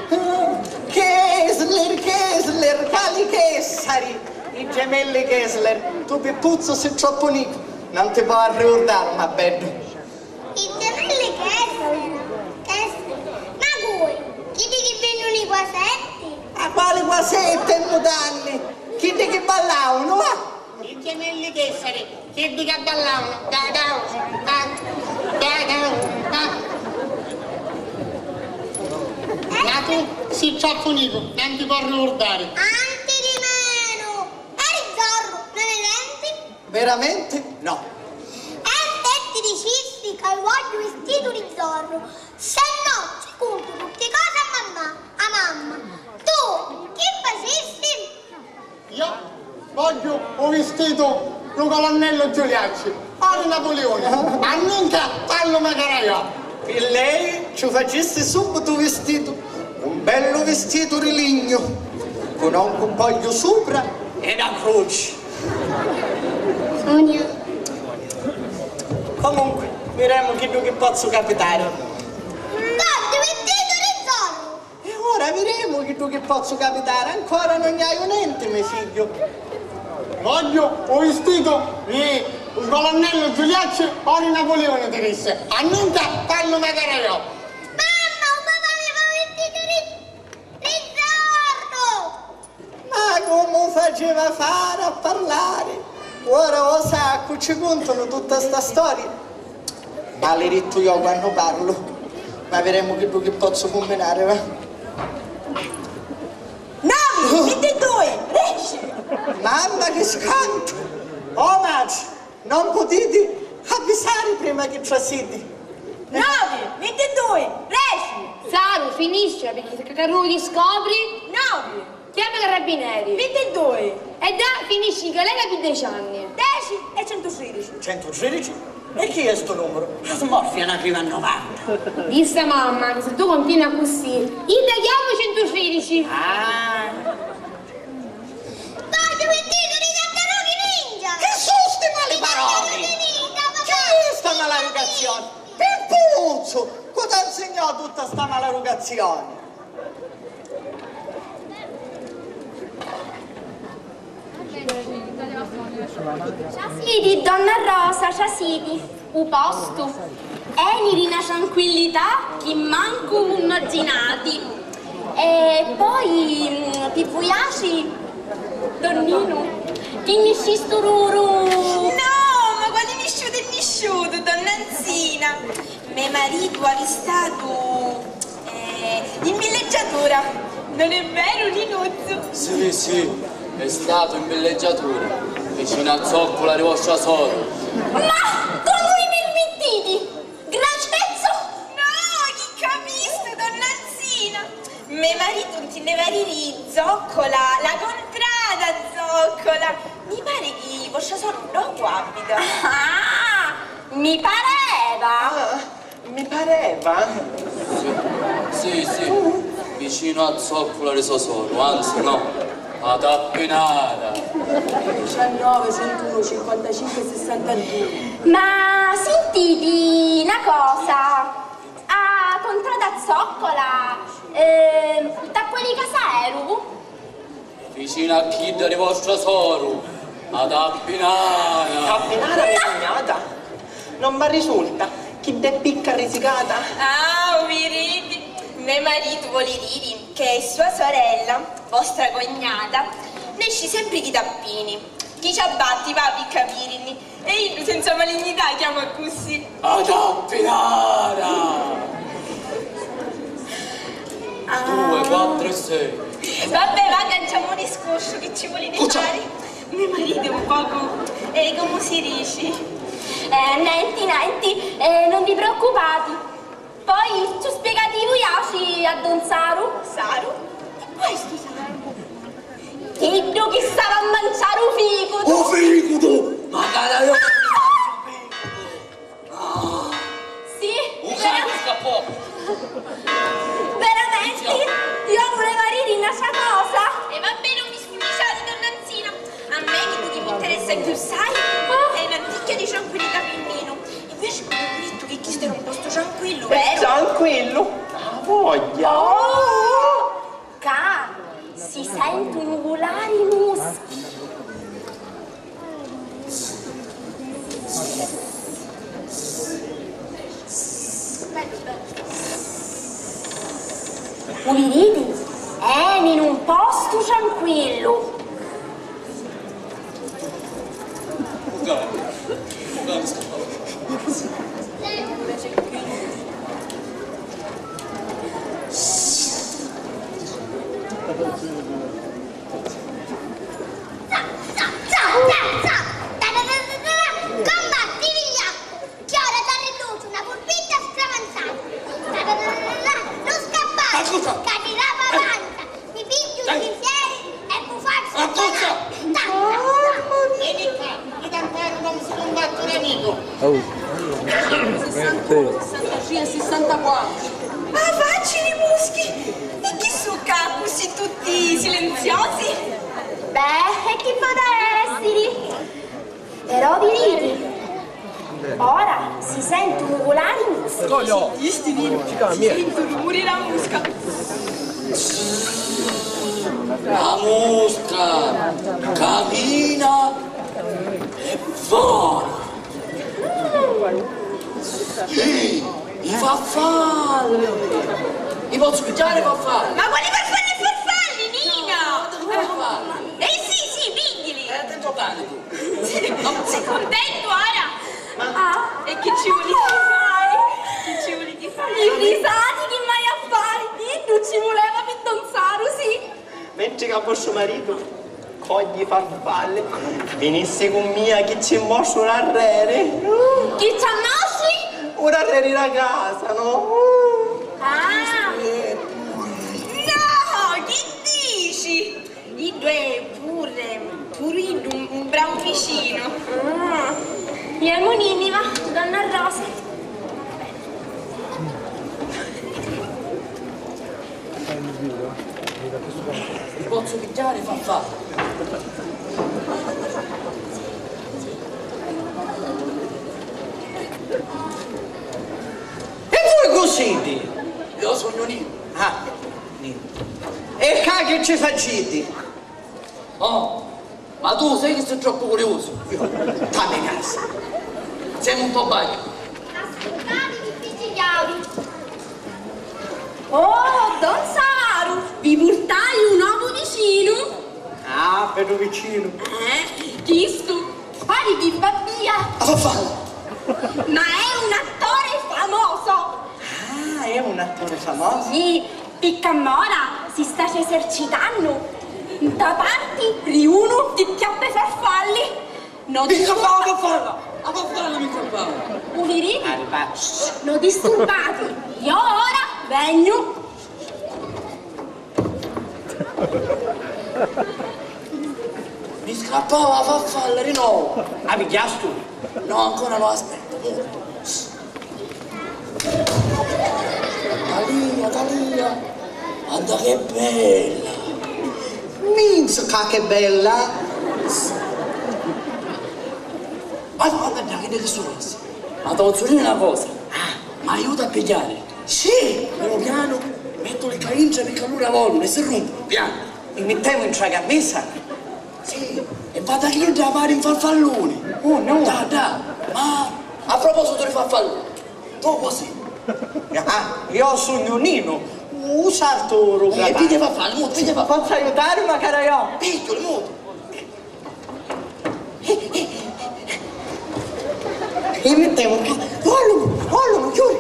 Kessler, Kessler, quali Chessari? I gemelli Kessler, tu Pippuzzu si troppu nicu, non ti pò arriurdari, ma beddu. I gemelli Kessler, Kessler, ma cui? Chiddi chi vinnunu i quasetti? Ma quali quasetti e mutanni? Chiddi chi ballaunu, va! I gemelli Kessari, chiddi ca ballavanu, da, da, da, da, da, da. Ma tu si troppu nicu, non ti pò ricurdari. Anti di menu! Eri zorru, non è lenti? Veramenti no. E se ti dicissi ca vogghiu vistitu di zorru, se no ci cuntu tutti cosi a mamma, a mamma. Tu chi facissi? Io vogghiu u vistitu dû colonnellu Giuliacci, o di Napuliuni, annunca fallu macari a io. Pi lei ci u facissi subitu u vistitu, un bellu vistitu di lignu, cu non cumpogliu supra e na cruci. Sonia. Comunque, viremu chiddu chi pozzu capitari. Vogghiu u vistitu di zorru! E ora viremu chiddu chi pozzu capitari, ancora non haiu nenti, me figghiu. Vogghiu u vistitu di u colonnellu Giuliacci o di Napuliuni, ti dissi. Annunca fallu macari a io. Mamma, u papà mi fa u vistitu di, di zorru! Ma comu faceva fari a parlari? Ora o saccu, ci cuntanu tutta sta storia. Malirittu io quannu parlu, ma viremu chiddu chi pozzu cumminari, va. Novi, vittidui, deci! Mamma chi scantu! Oh matri, non putiti avvisari prima chi trasiti? Novi, vittidui, deci! Saru, finiscila, picchì si cacarruni scopri. Novi! Chiama i carabineri! Vittidui! E dda finisci in galera pi deci anni! Deci e centutridici! Centutridici? E chi è stu numeru? A smorfia n'arriva a novanta! Dissi a mamma ca si tu cuntinui accussì, idda chiama u centutridici! Ah! Vogghiu vittidui di tartarugghi ninja! Chi su sti mali paroli? Chi è sta maleducazioni? Pippuzzu! Cu t'ansignò tutta sta maleducazioni? Trasiti, donna Rosa, trasiti. U postu eni di na tranquillità chi mancu v'immaginati. E poi, mm, pi vuiatri, don Ninu, chi niscistu ru, ru... No, ma quali nisciutu è nisciutu, donna Nzina? Me maritu avi statu, eh, in villeggiatura, non è vero, Ninuzzu? Sì, sì, è stato in villeggiatura, vicino a zoccola di vostra sorella. Ma comu vi pirmittiti? Gracezzo! No, chi capistu, donna Nzina? Me maritu ntinneva diri zoccola, la contrada zoccola. Mi pari chi vostra sorella ddocu abita. Ah, mi pareva! Ah, mi pareva? Sì, sì, sì, vicino a zoccola di so sorella, anzi no, a tappinara. Diciannove, centuno, cinquantacinque, sessantadue. Ma sintiti na cosa, a contrada zoccola, ehm, nta quali casa eru? Vicino a chidda di vostra sorella, a tappinara. Tappinara, me cugnata? Non m'arrisulta, chidda è picca arrisicata. Ah, u viriti, me maritu voli diri che sua sorella, vostra cognata, nesci sempri chi tappini, chi ciabbatti, va, pi capirini, e iddu senza malignità chiama accussì. A tappinara! Ah. Due, quattro e sei. Vabbè, va, canciamu discorsu, chi ci vuliti fari? Me maritu è un pocu, eh, comu si dici? Eh, nenti, nenti, eh, non vi preoccupati. Poi ci u spiegati vuiatri a don Saru. Saru? E quali è stu Saru? Chiddu chi stava a manciari u ficutu! U ficutu! Ma cara, io... Ah! Sì, u capu vera-, scappò! Veramenti, io vuleva diri n'atra cosa. E va bene, non mi scunniciati, donna Nzina. A me chiddu chi m'interessa cchiù assai è n'anticchia di tranquillità pi Ninu. Invece comu avi dittu chi chistu era un postu tranquillu, veru? Tranquillu? A vogghia! Oh! Ccà si sentunu vulari i muschi. U viditi? Eni in un postu tranquillu. Combatti, vigliaccu! Chi ora t'arriduci una furbitta stravanzata! Non scappare! Ascolta! Ca ti lava la panza! Mi pigghiu i pinseri e mi facciu... Ascolta! Veni ccà, io t'amparo comu si cumbatte un nemicu! Oh. Sessantuno, sessantatré e sessantaquattro. Ah, facci di muschi! E chi su ccà accussì tutti silenziosi? Beh, e chi pò essiri? Però viditi, ora si sentunu vulari i muschi. Sentisti, Ninu? Si senti u rumuri dâ musca. La musca camina e vola. Sì, i farfalli. I pozzu pigghiari i farfalli? Ma quali farfalli e farfalli, Ninu? Farfalli. Eh sì, sì, pigghili. Eh, attento bene tu. Sei cuntentu ora? Ah, e chi ci vuliti fari? Chi ci vuliti fari? I risati chi m'haiu a fari, iddu ci vuleva pi don Saru, sì. Mentri ca vostru maritu cogghia i farfalli, vinissi cu mia chi ci mostru un arreri. Chi ci ammostri? Un arreri dâ casa, no? Ah. No, chi dici? Iddu è puru, puru iddu un, un bravu vicinu. Ah. Jemu, Ninu, va, donna Rosa. Li pozzu pigghiari, farfalli? E vui cu siti? Io sugnu Ninu. Ah, Ninu. E ccà chi ci faciti? Oh, ma Tu sai chi sugnu troppu curiusu. Dammi casa. Semu un po' bagnu. Ascurtati chi vi ci chiamu. Oh, don Saru, vi purtai un omu vicinu. Ah, beddu vicinu. Eh, chistu, pari di Babbia. A fa falla. Ma è un attore famoso. Ah, è un attore famoso? Sì, picca mora si sta esercitannu nta parti ri unu di chiappa farfalli. No. Mi scappava a farfalla! A farfalla mi scappava! U viriti? Arriva. No disturbati, io ora vegnu. Mi scappava a farfalla di novu! A pigghiastu? No, ancora no, aspetta, muta. Talia, talia! Guarda che bella! Minchia, che bella! Ma guarda già che ne sono. Ma ti posso dire una cosa? Ah, mi aiuta a pigliare? Sì! Piano piano, metto le caince perché allora volano e si rompono, piano. Li mittemu intra cammisa? Sì, e vada chi da fare in farfallone. Oh no! Da, da, ma a proposito di farfallone, tu così. Ah, io sugnu Ninu, u sartu ru. Eh, piglia farfalle, muta, piglia farfalle. Posso aiutare, ma cara io? Pigghiali, muta. E mettiamo qua. Volume, volume, chiudi.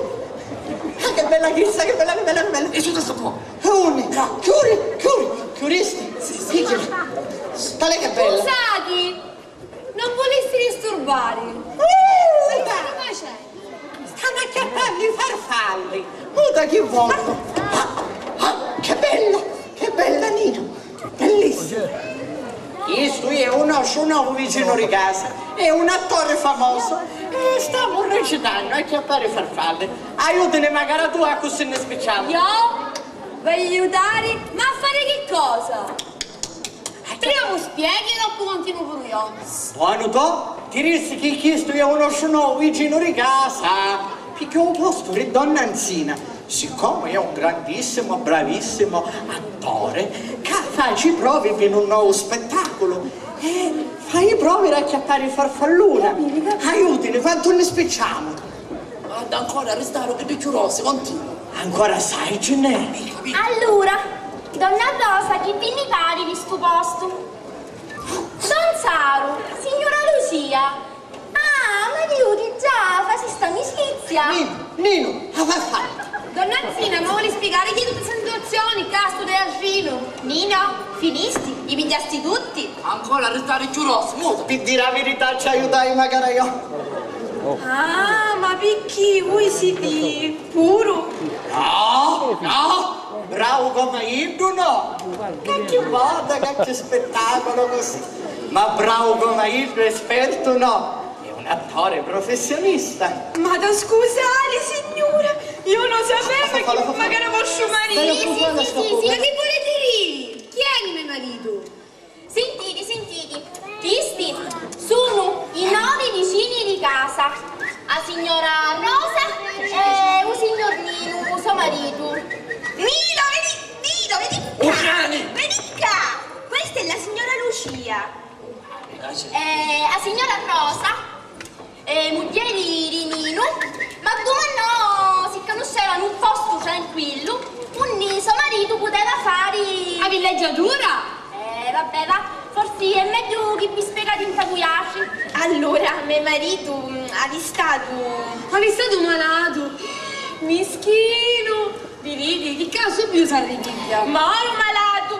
Ah, che bella chissa, che bella, che bella, che bella. E su sta po'. Chiudi, chiudi, chiudi. Chiudisti? Sì, sì. Tale che bella. Scusati, non volissi disturbare. Uh! Che state facendo? Stannu acchiappannu i farfalli! Muta chi vonnu! Ah, ah, che bella! Che bella, Ninu! Bellissima! Chistu è un nostru novu vicinu di casa, è un attore famoso e stamu recitannu acchiappari farfalli. Aiutini macari tu, accussì ni spicciamu. Io? V'aiutari? Ma a fari chi cosa? Prima mu spieghi e doppu continuu puru io. Bonu, to, ti dissi chi chistu è un nostru novu vicinu di casa, picchì u postu di donna Nzina, siccomu è un grandissimu, bravissimu attore, ca faci provi pi nu novu spettaculu, e fa i provi d'acchiappari farfalluna. Aiutini, quantu ni spicciamu? Guarda, ancora restaru chiddi chiù rossi, continua. Ancora assai ci n'è. Allura, donna Rosa, chi vi nni pari di stu postu? Don Saru, signura Lucia. Ah, ma iu di già fasistu amicizia. Ninu, Ninu, a fa fatta. Donna Nzina, ma voli spiegari chi è tutta sta situazioni, ccà stu teatrinu? Ninu, finisti? Li pigghiasti tutti? Ancora restari chiù rossi, muta. Pi diri a virità, ci aiutai macari io. Ah, ma picchì vui siti puru? No, no, bravu comu iddu no. Cacchi vota, cacchi spettaculu così. Ma bravu comu iddu, espertu no. È un attore professionista. Ma da scusari, signura, io non sapevo chi macari vostru maritu. Sì, sì, sì, sì, sì. Ma chi vuliti diri? Chi è me maritu? Sintiti, sintiti, chisti sunu i novi vicini di casa, a signora Rosa e u signor Ninu, so maritu. Nino, vedi, Nino, vedi ccà, vedi ccà, questa è la signora Lucia, e a signora Rosa e mugghieri di Ninu, ma dumannò si canusceva in un postu tranquillu, unni so maritu puteva fari a villeggiatura. Eh, vabbè, va, forsi è megghiu chi vi spiegati nta vuiatri. Allura, me maritu, mm, havi statu... Havi statu malatu? Mischinu! Viditi, chi ccà subbiu s'arripigghia. Moru malatu!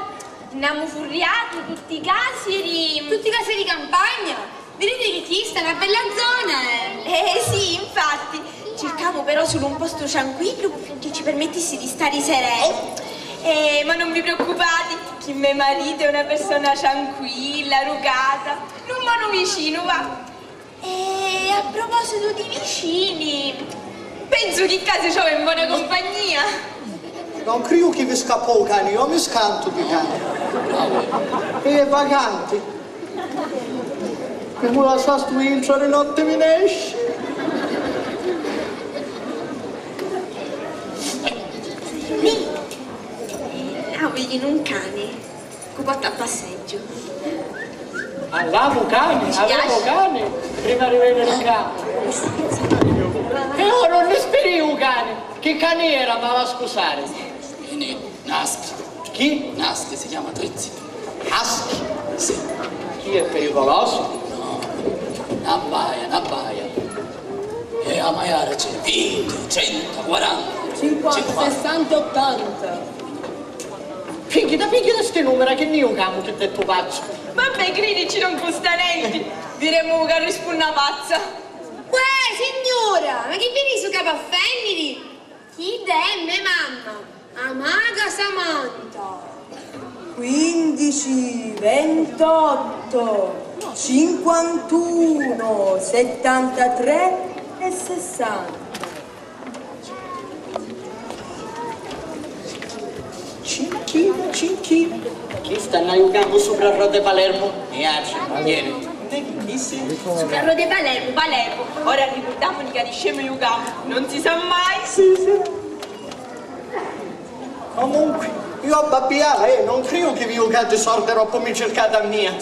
N'amu furriatu tutti i casi di... Tutti i casi di campagna? Viditi chi chista è na bella zona, eh! Eh, sì, infatti. Circamu però sulu un postu tranquillu chi ci permettissi di stari sereni. Eh, ma non vi preoccupati, chi me maritu è una persona tranquilla, rucata. Nun manu vicinu, va. E a propositu di vicini, pensu chi ccà si trova in bona cumpagnia. Non criu chi vi scappò u cani, io mi scantu di cani. E è vacanti. Chi mu lassastu intra di notti mi nesci. Nì, ah, vidi un cani. Cu porta a passeggiu. A L'avu cani, avevo cani prima di venire qua. E ora non ne speri un cane. Chi cani era, ma va a scusare. Naschi. Chi? Naschi, si chiama Trizzi. Naschi? Sì. Chi è pericoloso? No, na baia, na baia. E a maiara c'è vinti, trenta, quaranta, cinquanta, sessanta, ottanta. Pigghiati, pigghiati sti numera che nni jucamu chi dettu pazzu. Vabbè, cridici, non custa nenti. Diremu ca rispunni a pazza. Uè, signura, ma chi vi nisu capa a fenniri? Chidda è me mamma, a maga Samantha. Quindici, ventotto, cinquantuno, settantatré e sessanta. Cinchina, cinchina. Chi stannu aiucannu supra a Rode Palermo? E altri, ieri. Supra a Rode Palermo, Palermo. Ora ricurdamuni ca niscemu e iucamu. Non si sa mai. Sì, sì. Comunque, io a babbiava, eh, non criu chi vi iucati sordi roppu mi circati a mia.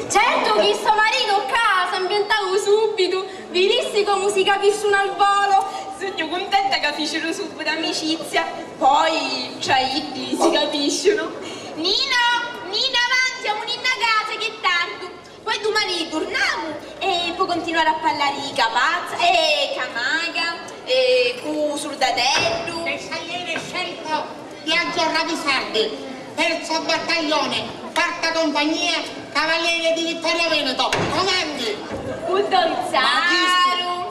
Certu chi sto maritu ccà s'ambientau subitu, vi dissi comu si capisciunu al volo. Sugnu cuntenta ca ficiru subitu amicizia, poi tra iddi si capisciunu. Nino, Nino, avanti, amuninni a casa chi è tardu. Poi dumani turnamu e poi continuare a parlare di capazza, e camaga, e cu surdadeddu. E saliere scelto Biagio Ravisardi, terzo battaglione, quarta compagnia, cavaliere di Vittorio Veneto. Comandi! Cu Donzaru!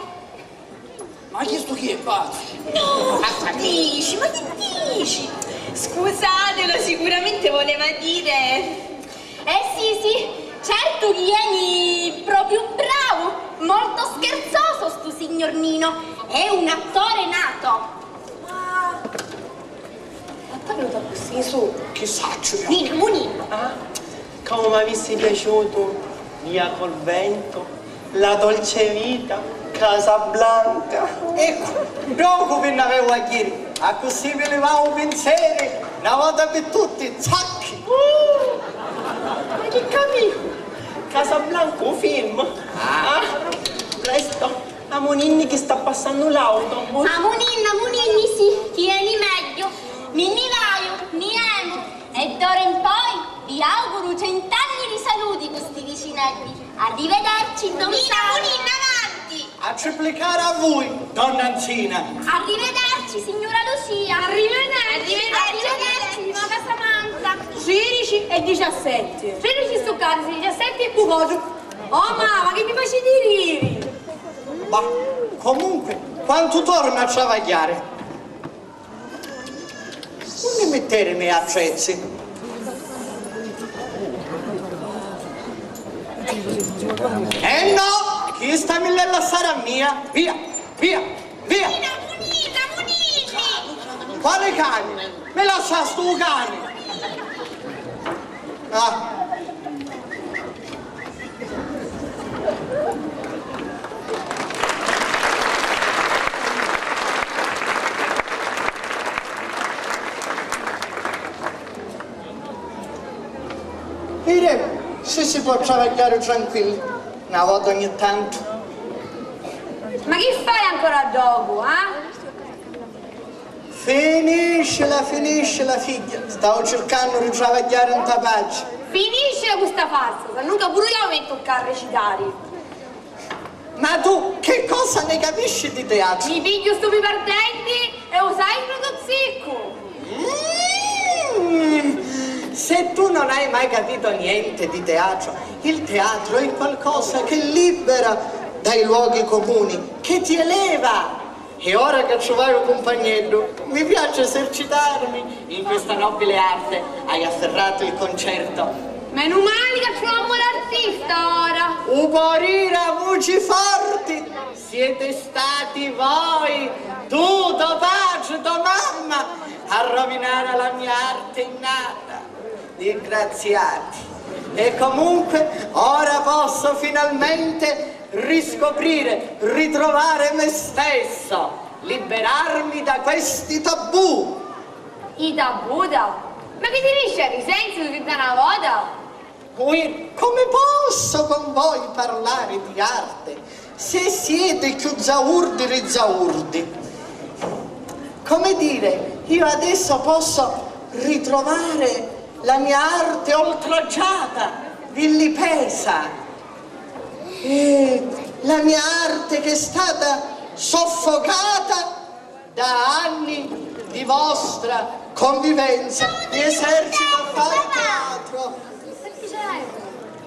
Ma chistu chi è, pazzu? No! Chi dici? Ma chi dici? Scusatelo, sicuramente voleva dire. Eh sì, sì, certu chi eni propriu bravu, molto scherzoso stu signor Nino, è un attore nato. Ma Ma tannu t'accussi, su. Chi sacciu iu? Nina, mu Nina. Ah, comu m'avissi piaciutu Via col vento, La dolce vita, Casablanca. Eccu, ddocu vi nn'avevu a jiri, accussì vi livau u pinseri, na vota pi tutti, zacchi! Uh! Ma chi capivu? Casablanca, u film? Ah, presto! Amuninni chi sta passannu l'auto. Amuninni, amuninni, sì, chi eni megghiu. Mi nni vaiu, mi emu. E d'ora in poi vi auguru cent'anni di saluti cu sti vicineddi. Arrivederci, Nina, Nina, avanti! A triplicare a vui, donna Anzina. Arrivederci, signora Lucia. Arrivederci. Arrivederci, maga Samantha. Tridici e diciassette. Tridici stu cazzu, diciassette cu cosu. Oh mamma, chi mi faciti riri! Ma comunque, quantu torna a travagghiari? Unni mitterimi i attrezzi? Eh no! Chista mi l'è lassari a mia! Via! Via! Via! Munina, munina, munini! Quali cani? Mi lassasti u cani! Ah! Videmu si si pò travagghiari tranquilli na vota ogni tantu. Ma chi fai ancora ddocu, ah? Finiscila, finiscila, figghia. Stau circannu di travagghiari nta paci. Finiscila cu sta farsa, sannunca puru iu mi mettu ccà a recitari. Ma tu chi cosa ne capisci di teatru? Mi pigghiu stu pipardenti e u sai, frutu ziccu! Mm! Se tu non hai mai capito niente di teatro, il teatro è qualcosa che libera dai luoghi comuni, che ti eleva. E ora che ci vai u cumpagneddu, mi piace esercitarmi in questa nobile arte. Hai afferrato il concerto. Menu mali ca ci vò un buon artista ora. U pò riri a vuci forti. Siete stati voi, tu, to patri, to mamma, a rovinare la mia arte innata. Disgraziati. E comunque ora posso finalmente riscoprire, ritrovare me stesso, liberarmi da questi tabù. I tabù, da? Ma chi ti dici, Risenzi, tu ti dà na vota? Ui, come posso con voi parlare di arte se siete cchiù zaurdi ri zaurdi? Come dire, io adesso posso ritrovare la mia arte oltraggiata, villipesa, eh, la mia arte che è stata soffocata da anni di vostra convivenza, di esercito a fare teatro.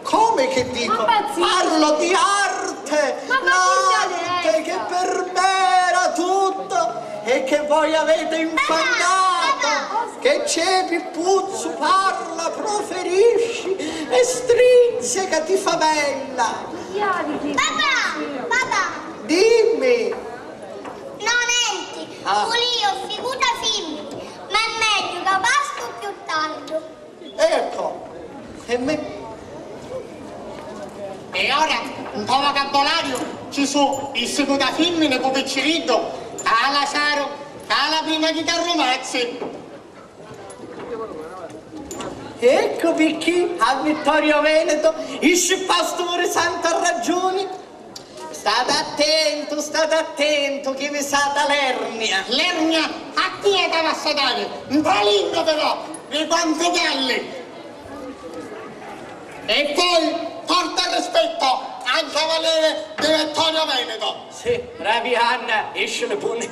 Come che dico? Parlo di arte! L'arte che per me era tutto e che voi avete infangato! Che c'è, Pippuzzu? Parla, proferisci e strinzecati, favella! Papà! Papà! Dimmi! No, nenti, ah, vulìu figuta fimmini, ma è megghiu ca partu cchiù tardu. Ecco, e me. E ora, nto vocabbolariu ci su' i siguta fimmini cu picciriddu, cala Saru, cala prima chi t'arrumazzi. Ecco picchì a Vittorio Veneto i scippasturi santa ragiuni. Stati attentu, stati attentu chi vi sata l'ernia. L'ernia a tia t'ava satari, nta lingua però, di quantu calli. E poi porta rispetto al cavaliere di Vittorio Veneto. Sì, bravi Anna, esci le puni.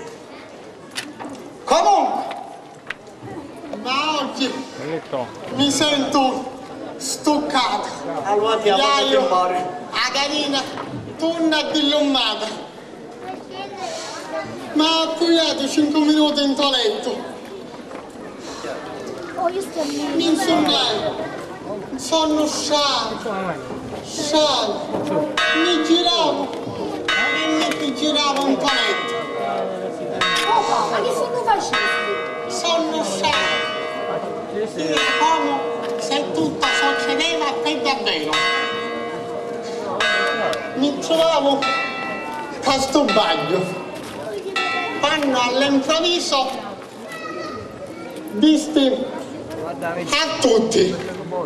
Comunque, ma oggi mi sentu stuccata. Allora ti amo. Iaiu, a carina, tunna addillummata. Ma appuiatu cincu minuti nto lettu. Mi nsunnai. Sonnu stranu, stranu. Mi giravu e mi rigiravu nto lettu. Papà, ma chi sunnu facisti? Sonnu stranu. Era comu se tutto succedeva per davvero. Mi truvavu nta stu bagnu, quannu all'improvvisu visti a tutti,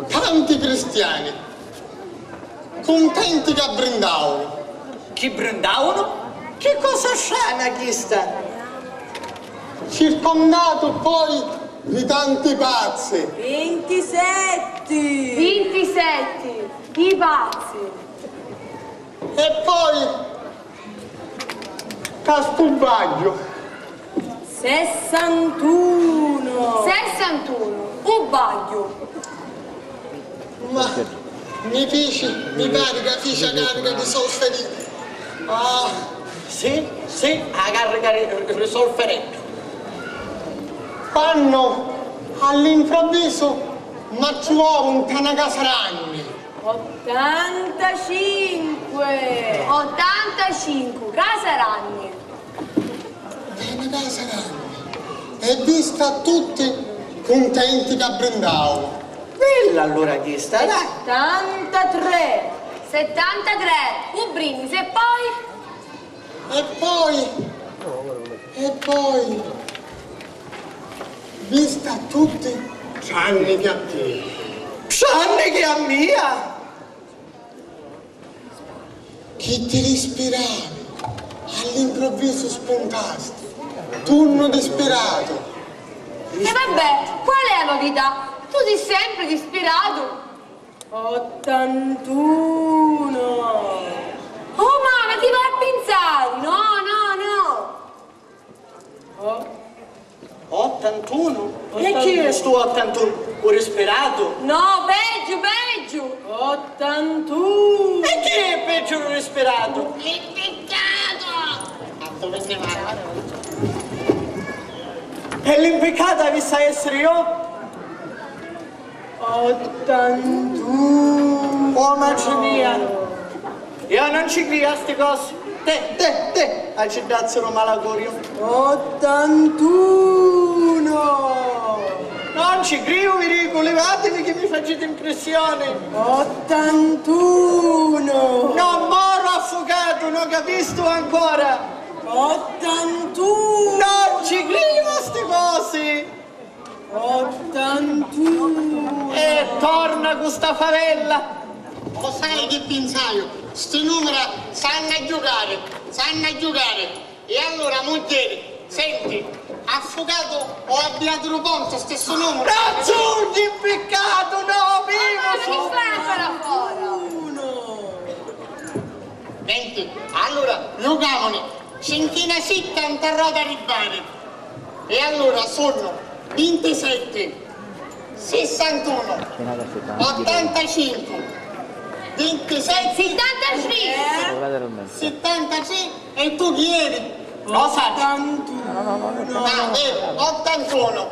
tanti cristiani, cuntenti ca brindavanu. Chi brindavanu? Chi cosa strana chista! Circondatu poi di tanti pazzi. Vintisetti! Vintisetti! I pazzi! E poi ca stu bagnu. Sessantunu! Sessantunu! U bagnu! Ma mi fici, mi pari ca fici a carica di solferini. Ah, sì, sì, a carica di, di solferini. Quannu all'improvvisu m'attruvau nta na casa ranni. Ottantacinque! Ottantacinque, casa ranni. Nta na casa ranni. E visti a tutti cuntenti ca brindau. Bella allura chista, dai! Settantatré! Settantatré! U brindisi e poi? E poi, e poi, visti a tutti tranni chi a tia. Tranni chi a mia? Chi ti rispiravi, all'improvvisu spuntasti, tunnu dispiratu. E vabbè, qual è la novità? Tu sei sempre dispiratu. Ottantunu. Oh, mamma, ti vai a pinzari? No, no, no. Oh. Ottantunu? E chi è stu ottantunu? U rispiratu? No, peggiu, peggiu. Ottantunu. E chi è peggiu di u rispiratu? L'impiccato! E l'impiccato avissi a essiri io? Ottantunu. Oh, matri mia! Io non ci criu a sti cosi. Te, te, te, aciddazzu ru malagoriu. Ottantunu! Non ci criu, vi dicu, livativi chi mi faciti impressioni. Ottantunu! Non moru affugatu, non capistu ancora? Ottantunu! Non ci criu a sti cosi! Ottantunu. E torna cu sta favella! O sai chi pinsaiu? Sti numera s'hannu a giucari, s'hannu a giucari! E allura, mugghieri, senti, affucatu o abbiatu lu pontu, stissu numeru? Raggiungi, impiccatu, no, vivu! Ma chi fai ancora fora? Uno. Senti, allura, jucamuni, cinchina sicca nta rota di bari. E allura sunnu vintisetti, sissantunu, ottantacincu, vintisetti, sittantatrì, sittantatrì, e tu chi eri? Lo sai? Ottantunu. Ah, vedi, ottantunu.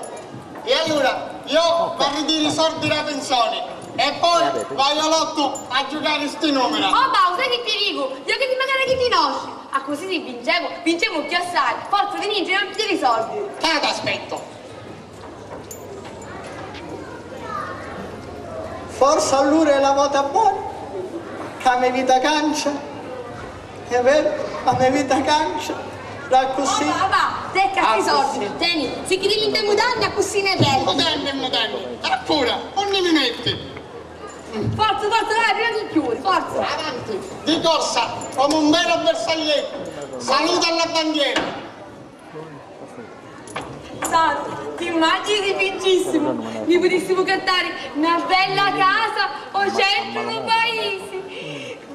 E allura, io v'arritiri i sordi dâ pinsioni e poi vaiu a lottu a giucari sti numera. Oh, Pau, sai chi ti dicu? Io che ti magari chi ti nosci. Accussì si vincemu, vincemu cchiù assai. Forza, teni, non ti diri i sordi. Ca t'aspettu. Forsa allura è la vota bona, ca me vita cancia. È vero, la me vita cancia. D'accussì. Oh, va, va, secca sti sordi. Teni, si chi ti vinti mudanni, accussì ne belli. Mudanni, mudanni. Appura, unni mi metti? Forza, forza, dai, prima di chiudere, forza. Avanti, di corsa, come un vero bersaglietto. Saluta alla bandiera. Saru, t'immagini si vincissimu? Ni putissimu cattari na bella casa o centru dû paisi.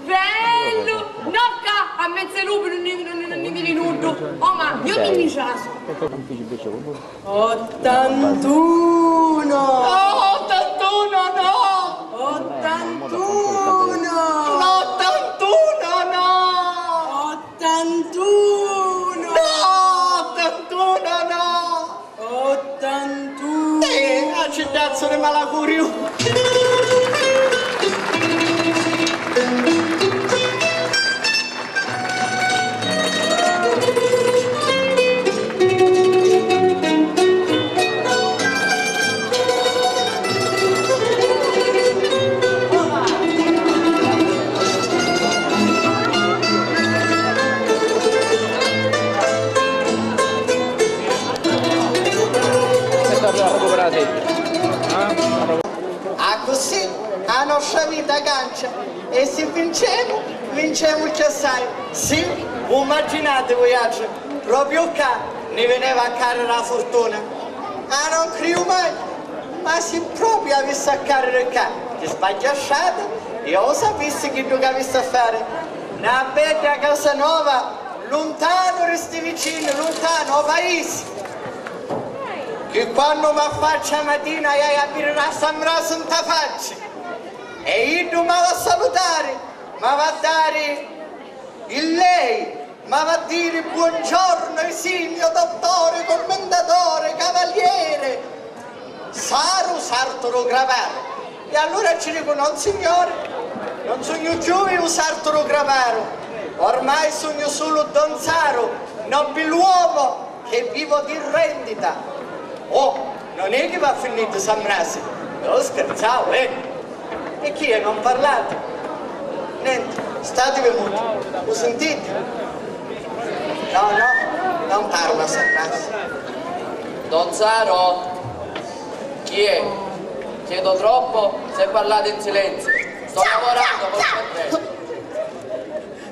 Bellu! No ccà, a menzu ê lupi nun ni, nun, nun ni viri nuddu. Oh, ma io mi, mi ciasu. Ottantunu! No, ottantunu no! Ottantunu! No, ottantunu no! Ottantunu! No, ottantunu no! Ottantunu! Eh, accidazzu di malacuriu! Accussì a nostra vita cancia e si vincemu, vincemu cchiù assai. Sì, ummagginati vuiatri, propriu ccà ni vineva a càriri a furtuna. Ah, non criu mai, ma si propriu avissi a càriri ccà, chi sbagghia strata, io u sapissi chiddu c'avissi a fari. Na bedda casa nova, luntanu ri sti vicini, luntanu, ô paisi. Chi quannu m'affacciu a matina, haiu a vìdiri a San Mrasu nta facci. E iddu m'havi a salutari, m'havi a dari i lei, m'havi a diri buongiorno, esimio, dottore, commendatore, cavaliere. Saru, sartu dû craparu. E allura ci dicu: non signori, non sugnu cchiù iu sartu dû craparu, ormai sugnu sulu don Saru, nobiluomo che vivo di rendita. Oh, non è chi va a finiri San Mrasu, io scherzavo, eh. E chi è, non parlate? Nenti, stativi muti, u sintiti? No, no, non parla San Mrasu. Don Saru? Chi è? Chiedo troppo se parlate in silenzio. Sto lavorando, poi mi arresto.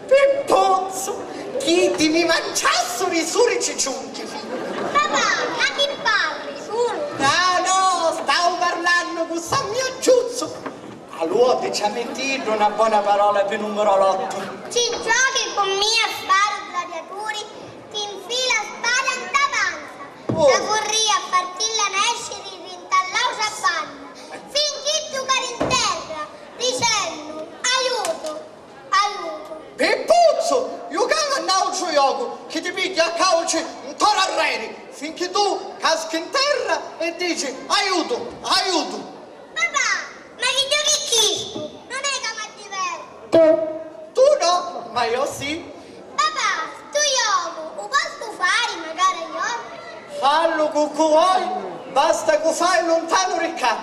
Pippuzzu, chi ti mi manciassuri i surici ciunchi, figghiu. Papà, ma chi parri, sulu? No, no, stau parlannu cu Sammiu Ciuzzu. Alluò, diciametti iddu na bona parola pi numerolottu. Ci giochi cu mia, sparu gladiaturi? Ti nfila a spada nta panza, oh, la curria a fartilla nesciri ri nta l'autra banna, finchì tu cadi nterra, dicennu: aiutu, aiutu. Pippuzzu, jucava n'autru jocu chi ti pigghia a cauci ntorrarreri, finchì tu caschi nterra e dici: aiutu, aiutu. Papà, ma chi giocu è chistu? Non è ca m'addivertu. Tu no, ma io sì. Papà, stu jocu u pozzu fari macari io? Fallu cu cu voi, basta cu fai luntanu ri ccà.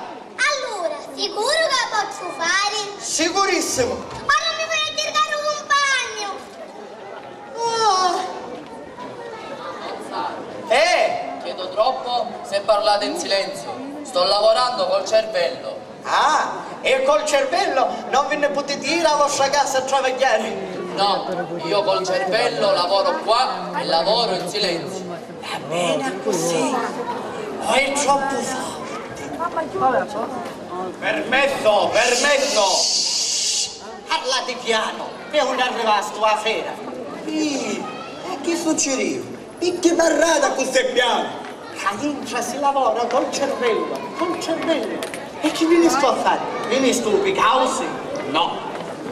Allura, sicuru ca pozzu fari? Sicurissimu. Ora mi voi a circari un cumpagnu. Ah. Eh! Chiedo troppo se parlate in silenzio. Sto lavorando col cervello. Ah, e col cervello non vi ne potete ire a vostra casa a travagghiari? No, io col cervello lavoro qua e lavoro in silenzio. Va bene così, o è troppo forte. Permesso, permesso! Parlate piano, pe unni arrivastu a fera? Ih, e chi succiriu? Picchì parrati accussì pianu? Ca intra si lavora col cervello, col cervello. E chi vinistu a fari? Vinistu pi causi? No,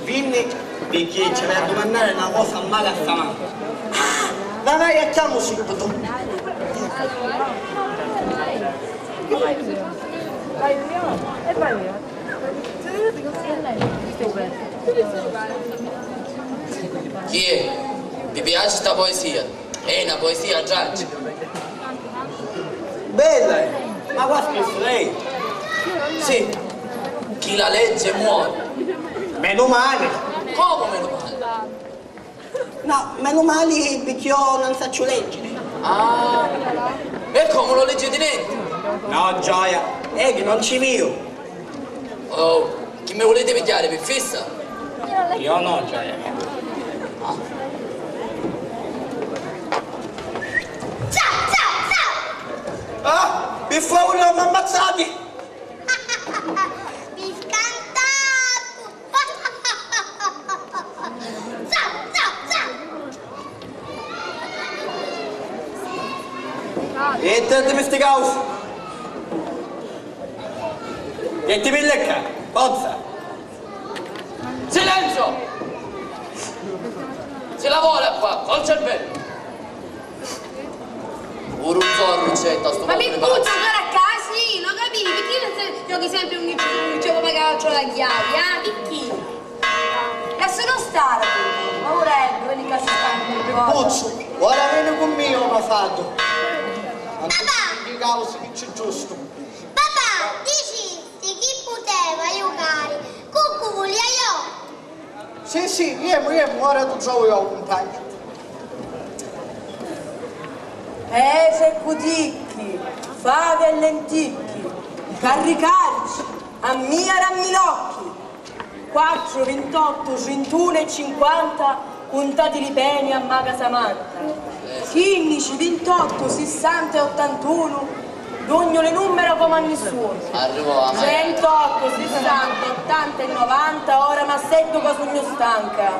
vinni picchì ci avia a dumannari na cosa mali a sta mama. Ah, la vai a chiamu subito. Chi è? Vi piaci sta poesia? È na poesia tragica. Bella è, ma quasi scrissi lei? Sì. Chi la legge muore. Meno male. Comu meno male? No, meno male picchì io non sacciu leggere. Ah, e comu non leggete niente? No, gioia, è che non ci vivo. Oh, chi mi vuliti pigghiari pi fissa? Io no, cioè. Ciao, ciao, ciao! Ah, pi favuri, non m'ammazzati! Pi scantatu! Ciao, ciao, ciao! E ti, ti mi sti causi! Mettimi il lecca, forza! Silenzio! Si lavora qua, col cervello! Puru un zorru c'è, sta stu... Ma mi puzzu ancora a casinu, capiti? Picchì non se giochi sempre un gioco magari la chiavi, ah? Picchì? Lascialo stare, ma ora è, vedi che si sta un po'. Puzzu, ora veni cu mia, ma fattu. Papà! Di causi chi c'è giusto. Papà, dicisti chi puteva jucari cu cu vulia io? Sì, sì, jemu, jemu, ora tu trovu io, cumpagnu. Pece cu ticchi, favi e lenticchi, carricarici, a mia rammi l'occhi. Quattru, vintottu, trintunu e cinquanta, cuntatili beni a maga Samanta. Quinnici, vintottu, sissanta e ottantunu, dugnu li nummera comu a nissunu. Arrivò a me. Centottu, sissanta, ottanta e novanta, ora m'asseddu ca sugnu stanca.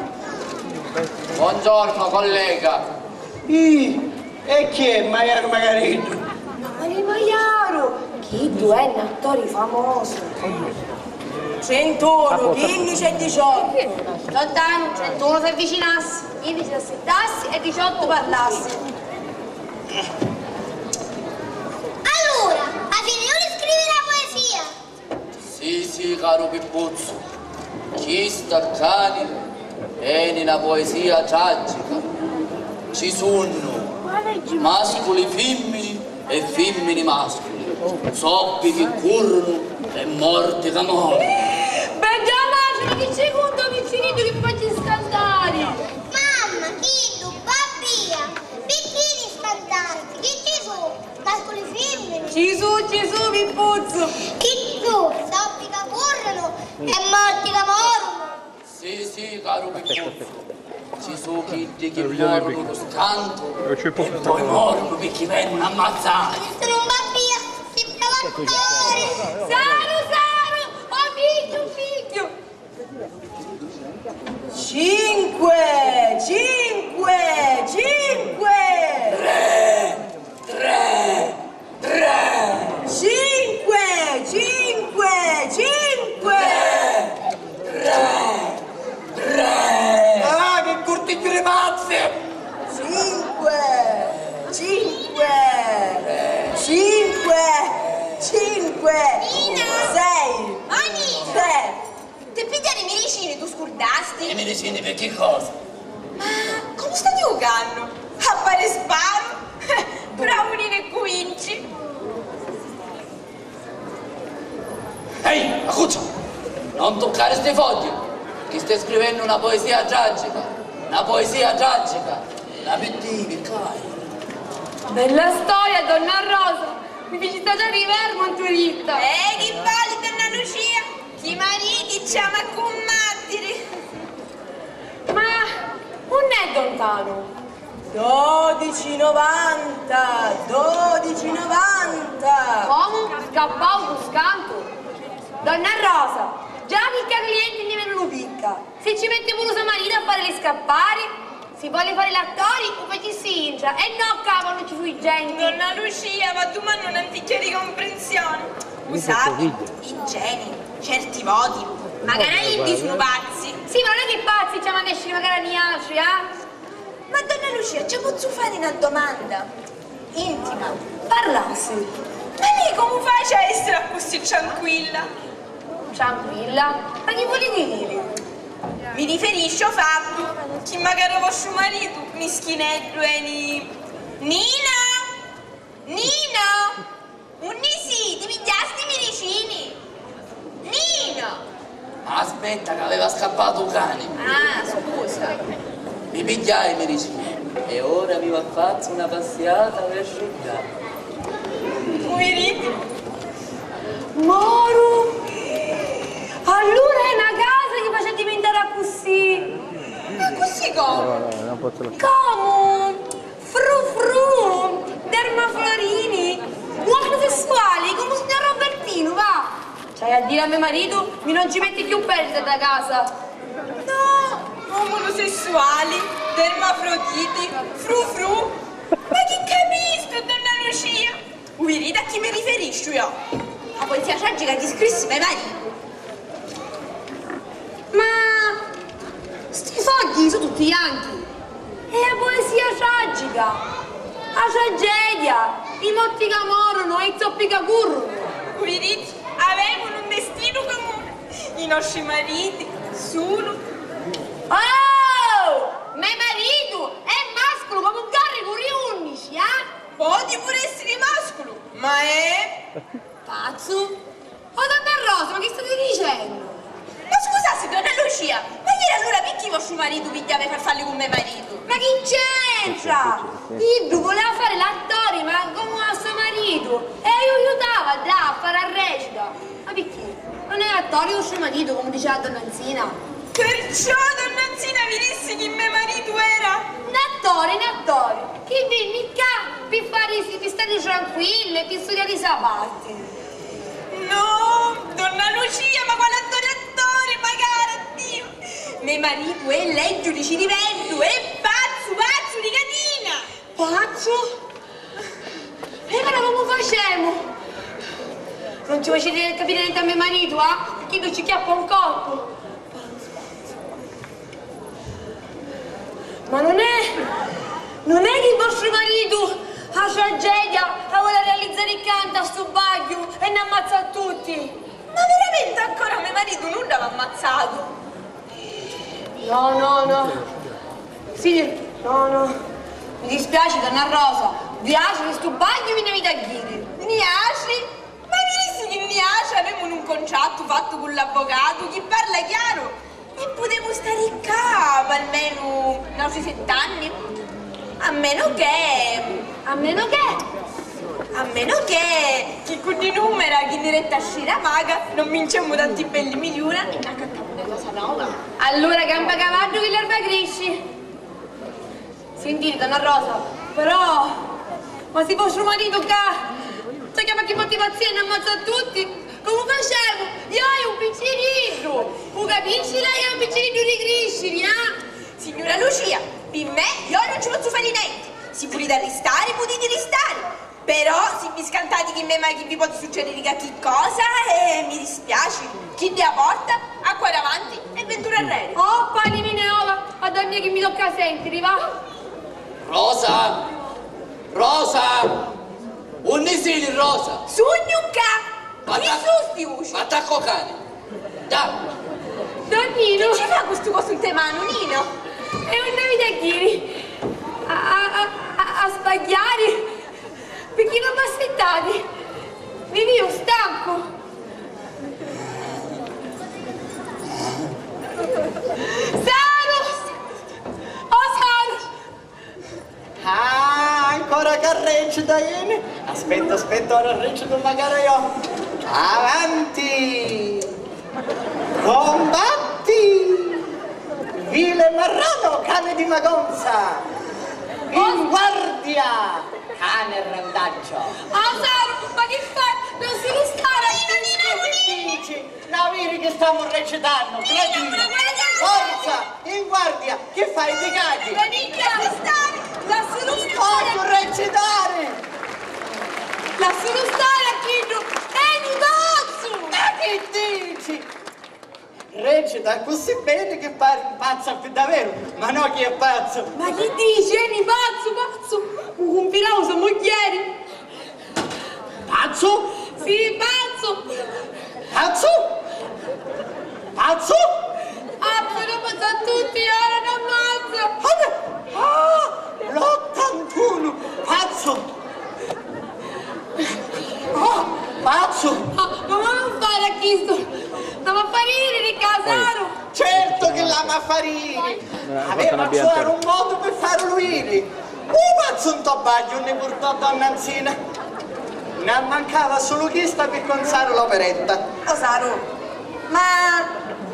Buongiorno, collega. Ih, e chi è Maiaru Magariddu? Mari Maiaru! Chiddu è n'attori famosu. Trentunu, quinnici e diciottu. Lontanu, trentunu s'avvicinassi, quinnici s'assittassi e diciottu parlassi. Allura, a finiu di scriviri la poesia? Sì, sì, caru Pippuzzu, chista ccà eni na poesia tragica. Ci sunnu masculi fimmini e fimmini masculi, zoppi chi currunu e morti ca morunu. Bedda matri, ma chi ci cunta u picciriddu chi mi faci scantari? Mamma, chiddu, babbia, picchì ni scantasti? Chi ci su? Masculi fimmini? Ci su, ci su, Pippuzzu! Chi su? Zoppi ca currunu e morti ca morunu! Sì, sì, caru Pippuzzu, ci su chiddi chi morunu cu scantu e poi morunu picchì venunu ammazzati. Ci su un babbia, si prova a cuori! Saru, saru, o figghiu, o figghiu! Cinque, cinque, cinque! Tre, tre, tre! Cinque, cinque, cinque! Tre, tre, tre! Ah, chi curtigghiu di mazzi! Cinque, cinque, cinque, cinque, sei, tre, Ti pigghiari i miricini, tu scurdasti? I miricini pi chi cosa? Ma comu stati jucannu? A pari sparu? Bravu Ninu e cuvinci! Ehi, Acuccia! Non tuccari sti fogghi! Chi stai scrivennu na poesia tragica! Na poesia tragica! La pittivi, cai! Bella storia, donna Rosa! Mi fici stata arrivare, Monturita. Eh, chi vali, donna Lucia? Chi mariti ci ama cummattiri. Ma unn'è don Tanu? Dodici novanta, dodici novanta. Comu? Scappau cu scantu? Donna Rosa, già picca clienti nni venunu picca. Si ci metti puru so maritu a fari li scappari, si voli fari l'attori, u facissi intra, e no ccà quannu ci su i genti. Donna Lucia, ma tu m'hannu n'anticchia di comprensioni. U sapi, i geni, certi voti, macari a iddi sunu pazzi. Sì, ma non è che i pazzi ci hannu a nesciri macari a niatri, ah? Ma donna Lucia, ci pozzu fari na domanda? Intima. Parlassi. Ma lei comu faci a essiri accussì tranquilla? Tranquilla? Ma chi vuliti diri? Mi riferisciu ô fattu chi macari vostru maritu, mischineddu, eni. Nino! Nino! Unni siti? Pigghiasti i miricini? Nino! Aspetta, ca aveva scappatu u cani. Ah, scusa. Mi pigghiai i miricini e ora mi va fazzu na passiata per asciuggà. Puviriti. Moru! Allura è na casa chi faci addivintari accussì! Ma accussì comu? Comu? Fru fru! Dermaflorini! Uomini sessuali, comu signor Robertinu, va! C'hai a diri a me maritu, mi non ci metti chiù perdita da casa! No, omosessuali, dermafroditi, fru fru! Ma chi capistu, donna Lucia? U viriti a chi mi riferisciu iò? A polizia tragica chi scrissi me maritu! Ma sti fogghi su tutti janchi! È a poesia tragica! A tragedia! I motti ca morunu e i zoppi ca currunu! U viriti? Avemu un destinu comuni! I nostri mariti sunu... Oh! Me maritu è masculu comu un carricu ri unnici, ah? Poti puru essiri masculu, ma è... Pazzu? Oh, donna Rosa, ma chi stati dicennu? Ma scusassi, donna Lucia, ma ieri allura picchì vostru maritu pigghiava i farfalli cu me maritu? Ma chi c'entra? Iddu vuleva fari l'attori, ma comu a so maritu, e iu aiutava ddà a fari a recita. Ma picchì? Non è attori vostru maritu, comu diceva donna Nzina? Perciò donna Nzina vi dissi chi me maritu era... N'attori, n'attori, chi vinni ccà pi fari, pi stari tranquillu e pi studiarisi a parti. No, donna Lucia, ma quali attori, attori, macari, Diu! Me maritu è leggiu di ciriveddu, è pazzu, pazzu di catina! Pazzu? E ora comu facemu? Non ci faciti capiri nenti a me maritu, ah? Picchì iddu ci chiappa un colpu. Ma non è, non è chi vostru maritu a tragedia a voli realizzari ccà nta stu bagghiu e n'ammazza a tutti? Ma veramenti ancora me maritu nudda m'ha ammazzatu? No, no, no. Sì, no, no. Mi dispiaci, donna Rosa. Viaci di stu bagghiu mi nn'aviti a ghiri. Niaci? Ma mi dissi chi niaci avemu un contrattu fattu cu l'avvocatu chi parla chiaru e putemu stari ccà p'almenu n'autri sett'anni. A menu che, a menu che, a menu che, chi cu ddi numera chi ni retta scira maga non vincemu tanti belli miliuna e n'accattamu na casa nova. Allura campa cavaddu chi l'erba crisci. Sintiti, donna Rosa, però, ma si vostru maritu ccà ci chiama chi motivazioni e n'ammazza a tutti, comu facemu? Iò haiu un picciriddu! U capisci, lei è un picciriddu di crisciri, ah? Signura Lucia, pi me, iò non ci pozzu fari nenti. Si vuliti arristari, putiti ristari. Però, si vi scantati chi me ma chi vi poti succediri cacchi cosa, eh, mi dispiaci. Chiddi a porta, acqua davanti e ventura arreri. Oh, pani mine ola, a donna mia chi mi tocca a sentiri, va. Rosa! Rosa! Unni siti, Rosa? Sugnu ccà! Chi su sti vuci? Attacca u cani! Dà! Don Ninu! Chi ci fa cu stu cosu nte manu, Nino? E unni aviti a ghiri? A, a, a, a, a sbagghiari? Picchì non m'assittati? Mi viu stancu! Saru! Oh, Saru! Ah, ancora Ca recita, ieni. Aspetta, aspetta, ora recitu macari io. Avanti! Combatti! Vile marrano, cane di magonza! In guardia, cane randagio! Asaru, ma chi fai? Non si rustare! Nina, Nina, Nina! Nina! Nina, viri chi stamu recitannu, cretinu! Forza! In guardia! Chi fai, ti caghi? Lassi rustare! Vogghiu recitari! Lassi rustare a chiddu! È nu pazzu! Ma chi dici? Recita accussì beni chi pari pazza pi daveru, ma no chi è pazzu! Ma chi dici? Eni pazzu, pazzu! U cumpirau so mugghieri! Pazzu? Sì, pazzu! Pazzu? Pazzu? Pazzu, l'ammazza a tutti, ora l'ammazza! Ah, l'ottantunu! Pazzu! Ah, pazzu! Ah, ma non fare a chistu! L'amma fari iriri, Casaru! Certu chi l'amma fari iriri! Aveva a truvare un modu pi farlu iriri! U pazzu nto bagnu unni purtò donna Nzina. N'ammancava sulu chista pi cunzari l'operetta. Casaru, ma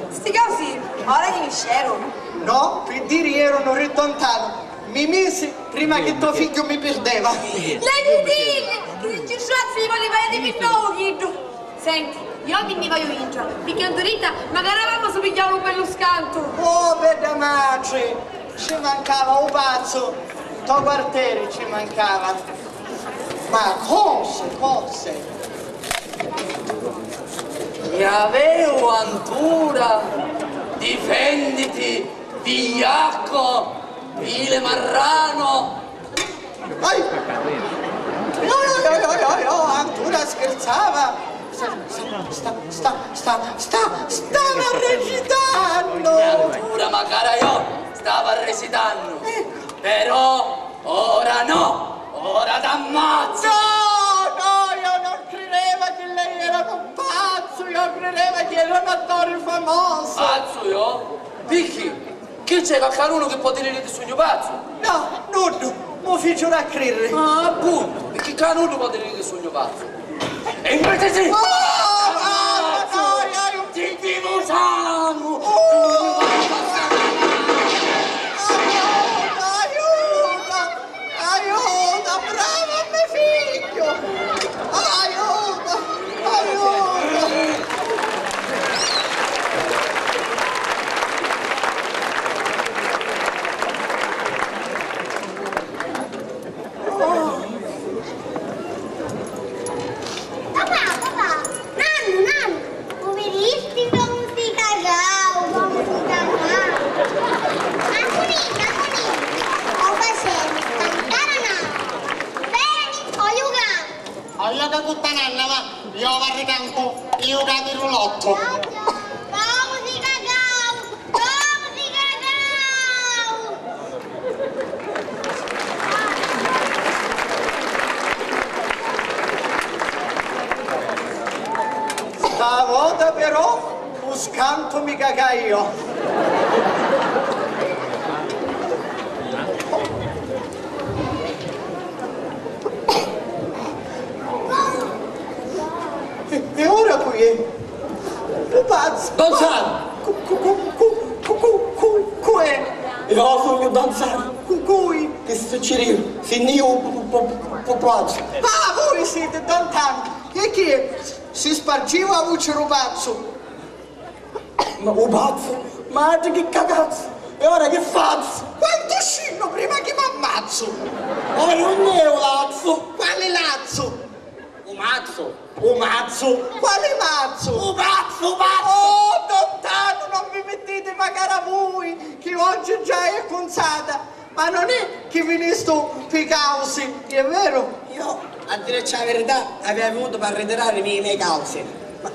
sti causi ora finisceru? No, pi diri erunu ri Don Tanu. Mi misi prima chi to figghiu mi pirdeva. Lei di chi si ci strazzi i voli vediti pi novu chiddu. Senti, io mi nni vaiu intra, picchì Anturita macari avamma su pigghiau un bellu scantu. Oh, bedda matri, ci mancava u pazzu, nto quarteri ci mancava. Ma cosi, cosi. Ni aveu antura, difenditi, vigliacco, vile marrano. Ai! Io, io, io, io, io, Antura schirzava! Sta, sta, sta, sta, sta, stava recitannu! Antura, macari io stava recitannu! Eh. Però ora no! Ora t'ammazzu! No, no, io non crideva che lei era un pazzo, io crideva che era un attore famoso! Pazzu io? Picchì? Chi c'è, qualcanunu chi pò diri chi sugnu pazzu? No, nuddu, mu ficiru a criri. Ah, appuntu, picchì ccà nuddu pò diri chi sugnu pazzu. E invece sì! Oh, oh, oh, oh, ti dimu sanu! Oh, aiuto, aiuto! Aiuto, bravo me figgio! Aiuto! Aiuto! Papà, papà, nannu, nannu, u vidisti comu si cacau, comu si cacau? Antunina, Antunina, u facemu stancari a nannu. Veni, o jucamu. O joca cu ta nanna, va, io v'arricancu, io ca mi rulottu. Comu si cacau, comu si cacau! Sta vota però u scantu mi cacai io. E, e ora cu è? U pazzu! Don Sanu! Cu, cu, cu è? Io sugnu Don Sanu! Cu cui? Chi succiriu? Si nni iu pu, pu, pu, pu pazzu! Ah, vui siti Don Tanu! E chi è? Si spargiu a vuci ru pazzu! Ma u pazzu? Matri chi cacazzu! E ora chi fazzu? Quantu scinnu prima chi m'ammazzu! Ora unn'è u lazzu? Quali lazzu? U mazzu! U mazzu? Quali mazzu? U pazzu, u pazzu! Oh, Don Tanu, non vi mittiti macari a vui, chi oggi già è cunzata! Ma non è chi vinistu pi causi, è veru? Io, a dirici a verità, avia vinutu p'arritirarimi i me causi. Ma,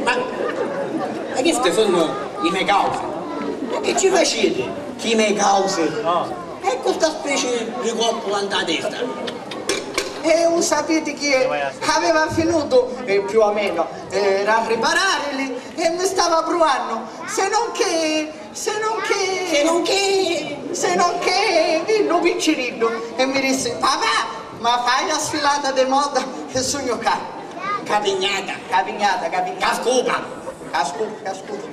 ma, ma chisti sunnu i me causi? Ma chi ci faciti chi i me causi? Eccu sta speci di coppu nta testa. E u sapiti chi aveva finutu, eh, più o meno, eh, a ripararili e mi stava pruvannu, se non che, se non che, se non che, se non che, Lu picciriddu e mi dissi: "Papà, ma fai a sfilata di moda che sugnu ca." Ca pignata, ca pignata, ca pignata. Ca scupa. Ca scupa, ca scupa.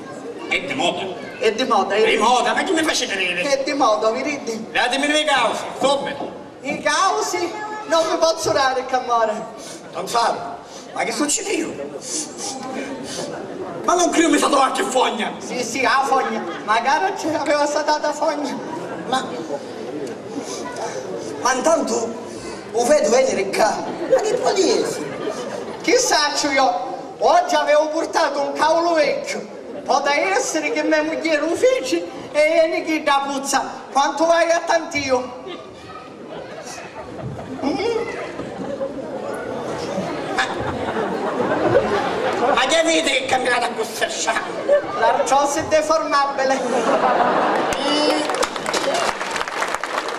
E di moda. E di moda, e di moda, ma chi mi faciti riri? E di moda, vi ridi? Datimi li causi, subito. I causi? Non vi pozzu dari, c'amore. Don Saru, ma chi succidìu? Ma non criu mi satu qualchi fogna? Sì, sì, a fogna. Magari ci aveva stata fogna. Ma, ma intantu u fetu veniri ccà. Ma chi podi essiri? Chi sacciu io? Oggi avevo portato un cavolo vecchio. Pota essiri chi me mugghieri u fici e ieni chidda puzza. Quantu vai a tantiu? Ma chi aviti chi caminati accussì stranu? L'artrosi deformabile.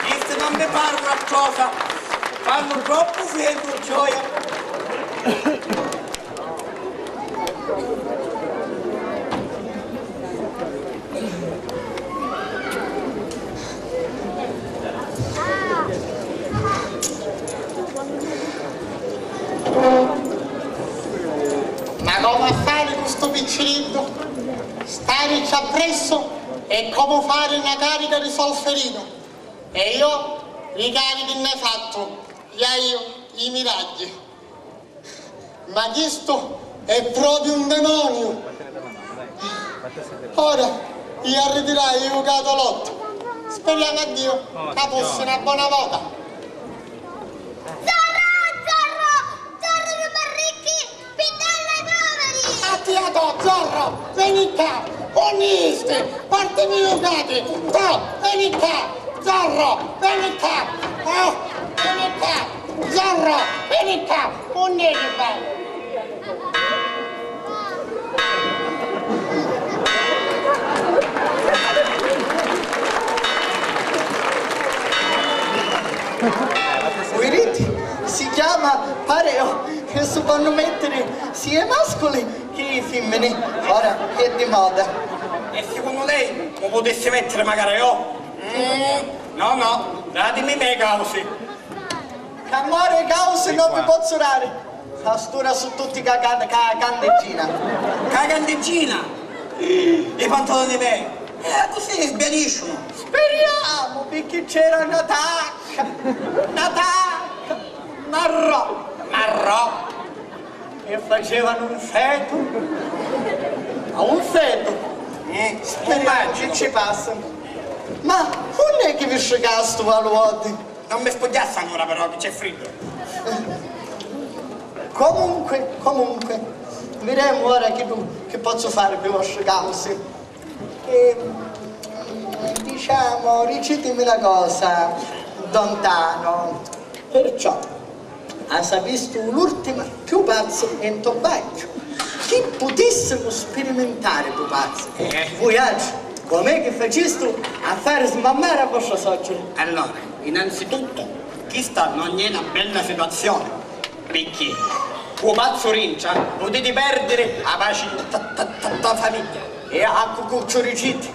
Chisti non mi parunu artrosa, fannu troppu fetu, gioia. Ma comu a fari cu stu picciriddu? Starici appressu è comu fari na carica di solferinu. E io li carichi nn'hai fattu, iaiu, i miragghi. Ma chistu è propriu un demoniu! Ora io arritirai u catolottu. Speriamo a Dio ca fussi na bona vota. Zorro! Zorro! Zorro di barricchi! Piddella ai poveri! Attiato, Zorro, veni ccà! Unni isti? Partimi jucati! To, veni ccà! Zorro, veni ccà! Oh, veni ccà! Zorro, veni ccà! Unni è chi vai? Viditi? Si chiama pareo e si ponnu mettiri sia i masculi che i fimmini. Ora è di moda. E sicunnu lei mi putissi mettiri macari io? Mm, no, no, datimi i me causi. C'amore, i causi non vi pozzu dari. A st'ura su tutti ca, ca, ca candeggina. Ca candeggina? I pantaloni mei. E accussì sbiadisciunu. Speriamo, picchì c'era na tacca, na tacca marrò, marrò, che facevano un feto, ma un feto. Eh, speriamo che ci passano. Ma unn'è chi vi stricastu a lu voti? Non mi spugghiassi allura però, che c'è friddu. Comunque, comunque, videmu ora chi, chi pozzu fari pi vostri causi. E, diciamo, dicitimi na cosa, don Tano. Perciò, a sapistu l'urtima, chiù pazzu è nto bagnu. Chi putissimu spirimentari pupazzi? Eh. Vuiatri, com'è chi facistu a fari smammari a vostra socera? Allora, innanzitutto, chista non è na bella situazione, picchì cu pazzu rintra putiti perdiri a paci nta, nta, nta, nta famigghia e a cu cucciu diciti?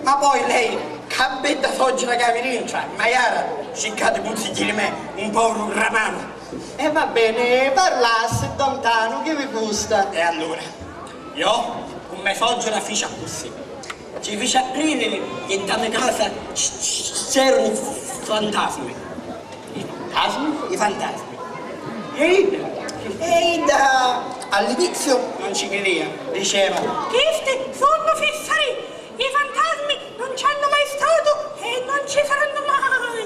Ma poi lei, ca bedda socera ca vi rintra, maiara, circati cunsigghi di me, un poviru gramanu. E va bene, parlassi, don Tanu, chi vi custa? E allura? Io, cu me socera fici accussì. Ci fici a cridiri chi nta me casa c-, c-, c'eranu i fantasmi. I fantasmi? I fantasmi. E idda? E idda all'inizio non ci crideva, diceva: "Chisti sunnu fissari, i fantasmi non c'hannu mai statu e non ci sarannu mai."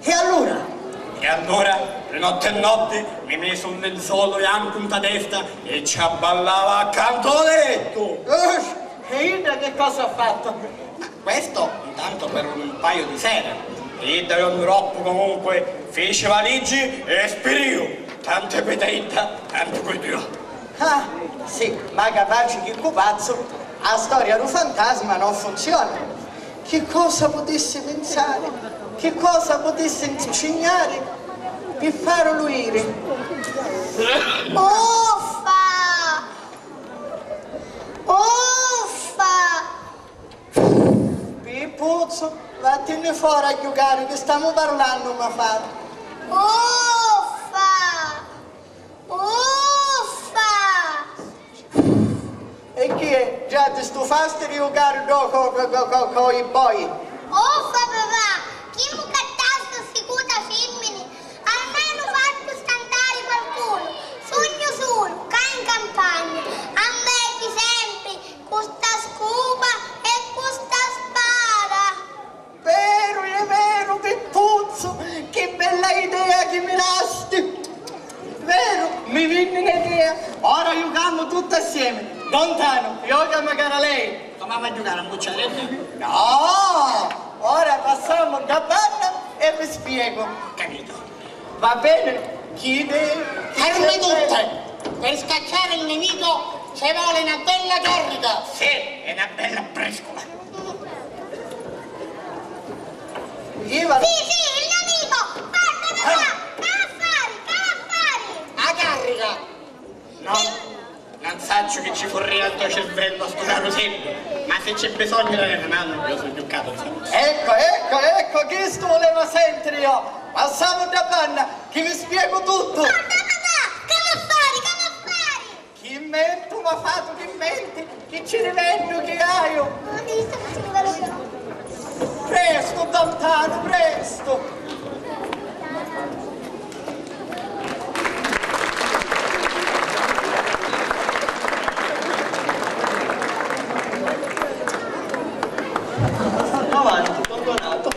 E allura? E allura, di notti e notti, mi misi un linzolu biancu nta testa e ci abballava accantu ô lettu! Ush! E idda che cosa ha fatto? Ma questo intanto per un paio di sere. E idda, io doppu comunque fici valigi e spiriu. Tantu pi idda, tantu pi idda. Ah, sì, ma capaci chi cu pazzu a storia dû fantasma non funziona. Chi cosa putissi pinsari? Chi cosa putissi ncignari pi farlu iri? Uffa! Uffa! Pippu, Puzzu, vattinni fora a jucari, chi stamu parlannu, ma fatu. Uffa! Uffa! E chi è? Già ti stufasti di jucari ddo co, co, co, co, co i boi? Uffa, papà! Chi mucattastu sti cuta fimmini? Almenu fattu scantari qualcunu! Sugnu sulu, ccà in campagna, a 'mbetti sempri cu sta scupa e cu sta spada! Veru, è veru, Pippuzzu, chi bella idea chi mi dasti! Veru, mi vinni n'idea, ora jucamu tutti assiemi. Don Tanu, joca macari a lei! Comu amu a jucari a mucciareddi? No! Ora passamu dda banna e vi spiegu. Capito. Va bene? Chi idee? Fermi tutti! Per scacciare il nemico ci vuole una bella carica! Sì, e na bella briscula! Sì, sì, il nemico! Guarda da qua! Ca affari, ca affari! A carica! No, non sacciu chi ci furria nto cervellu a stu carusellu, ma si c'è bisognu di na manu, io sugnu ccà, insomma. Ecco, ecco, ecco, chistu vuleva sentiri io! Passamu dda banna, chi vi spiegu tuttu! Guarda, papà, ca m'affari, ca m'affari! Chi mentu m'ha fatu, chi menti, chi ciriveddu chi haiu! Prestu, Don Tanu, prestu! Avanti, Don Donato,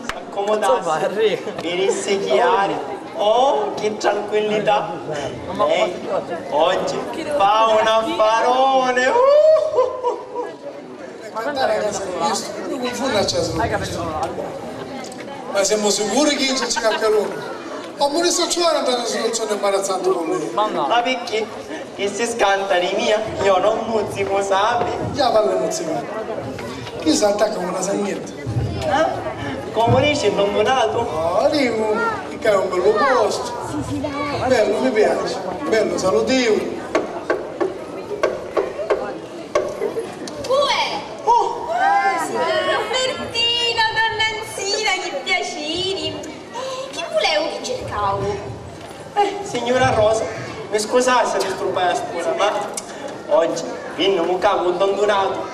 s'accomodassi, mi dissi chi hari. Oh, chi tranquillità! Lei oggi fa un affarone! Uh! Cantari a casa di Cristu, mi cunfunnu a casa di Cristu. Ma semu sicuri chi ci c'è qualcunu? O mi sta ciucciari nta na situazioni imbarazzanti cu lei? Ma picchì? Chi si scanta di mia? Io non muzzicu, sapi? Già parli muzzicari. Chi s'attacca cu na sagnetta? Eh? Comu dici, Don Donato? No, dicu, chi ccà è un bellu postu. Bellu, mi piaci. Bellu, salutivu. Uè! Oh! Ah, Robertino, donna Nzina, chi piaciri! Eh, chi vuleu, chi circau? Eh, signura Rosa, mi scusassi si disturbai a scuola, ma oggi vinnimu ccà cu Don Donato,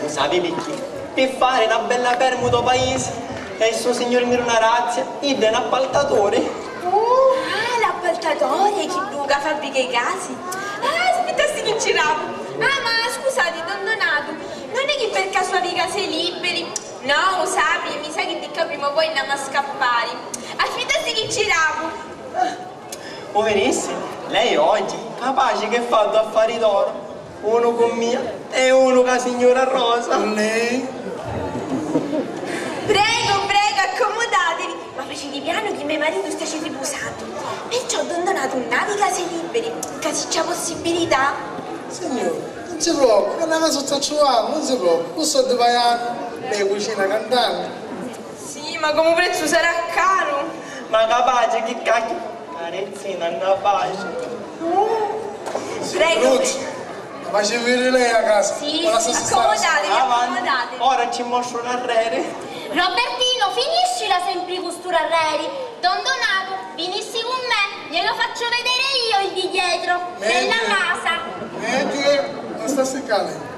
u sapi picchì? Pi fari na bella permuta o paisi e stu signuri mi duna grazia, iddu è n'appaltaturi. Ah, l'appaltatore, chiddu ca fabbrica i casi? Ah, aspittassi chi ci rapu. Ah, ma scusati, Don Donato, non è chi per casu havi i casi liberi? No, u sapi, mi sa chi di ccà prima o poi nn'amu a scappari. Aspittassi chi ci rapu. U virissi? Lei oggi capaci chi fa ddu affari d'oru, unu cu mia e unu ca signura Rosa. Lei? Prego, prego, accomodativi. Ma faciti pianu chi me maritu sta ci ripusannu. Perciò Don Donato nun havi i casi liberi, ca si c'è a possibilità. Signuri, nun si preoccupi, ca na casa u sta truvannu, nun si preoccupi, cu soddi paiannu, lei cucina cantannu. Sì, ma comu prezzu sarà caru! Ma capaci chi cacchiu carezzina nna faci. Prego. Signuruzzi, ma ci viri lei a casa? Sì, o la lassi stari? Accomodatevi, accomodatevi. Ora ci mostru l'arreri. Robertino, finiscila sempri cu stu rarreri. Don Donato, vinissi cu me, glielo faccio vedere io il di dietro, della casa. Mentri, non sta seccare.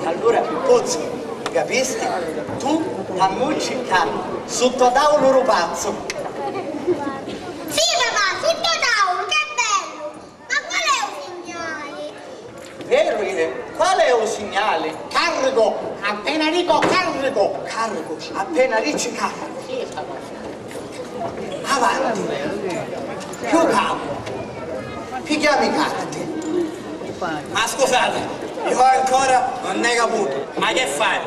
Allura, Pippuzzu, capisti? Tu t'ammucci ccà, sutta tavulu ru pazzu. Sì, papà, sutta tavulu, che bellu! Ma qual è u signali? Veru è, qual è u signali? Carricu, appena dicu carricu. Carricu, appena dici carricu. Avanti. Chiù calmu. Pigghiamu i carti. Ma scusati, io ancora non ne caputu. Ma che fai?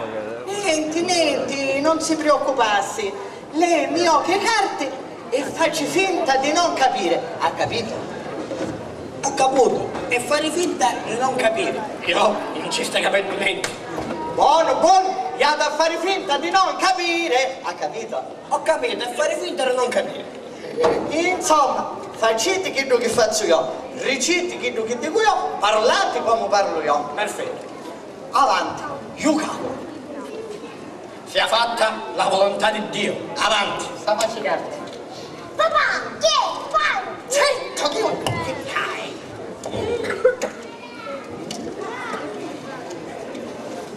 Nenti, nenti, non si preoccupassi. Lei mi joca i carti e faci finta di non capire, ha capito? Ho caputu, e fari finta di non capiri. Io non ci sta capennu nenti. Bonu, bonu, iatu a fari finta di non capiri. Ha capito? Ho capito, e fari finta di non capiri. Insomma, faciti chiddu chi fazzu io, riciti chiddu chi dicu io, parlati comu parlu io. Perfetto. Avanti, jucamu. Sia fatta la volontà di Dio. Avanti. Sta facci carta. Papà, chi è? Fai! Zitto, chi vuoi?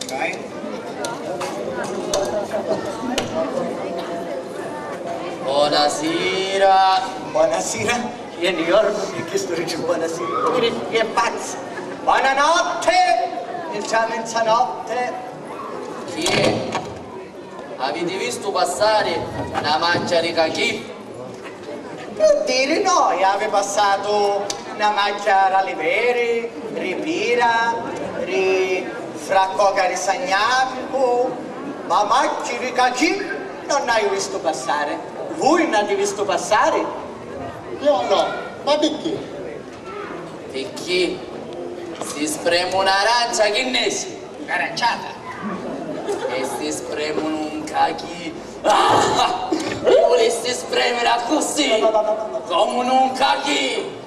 Dai. Bonasira. Bonasira. Ieni jornu e chistu dici bonasira. Chi è pazzu? Bonanotti! È già mezzanotte. Chi è? Aviti vistu passari na macchia di cachì? Pi diri, noi havi passatu na macchia r'aliveri, ri pira, ri fraccoca ri sagnacu, ma macchi ri cachì non haiu vistu passari. Vui n'hati vistu passari? Io no, ma picchì? Picchì si spremu n'arancia chi nesci? N'aranciata? E si spremu nun cachì. Ah! Mi vulissi spremiri accussì, comu nun cachì.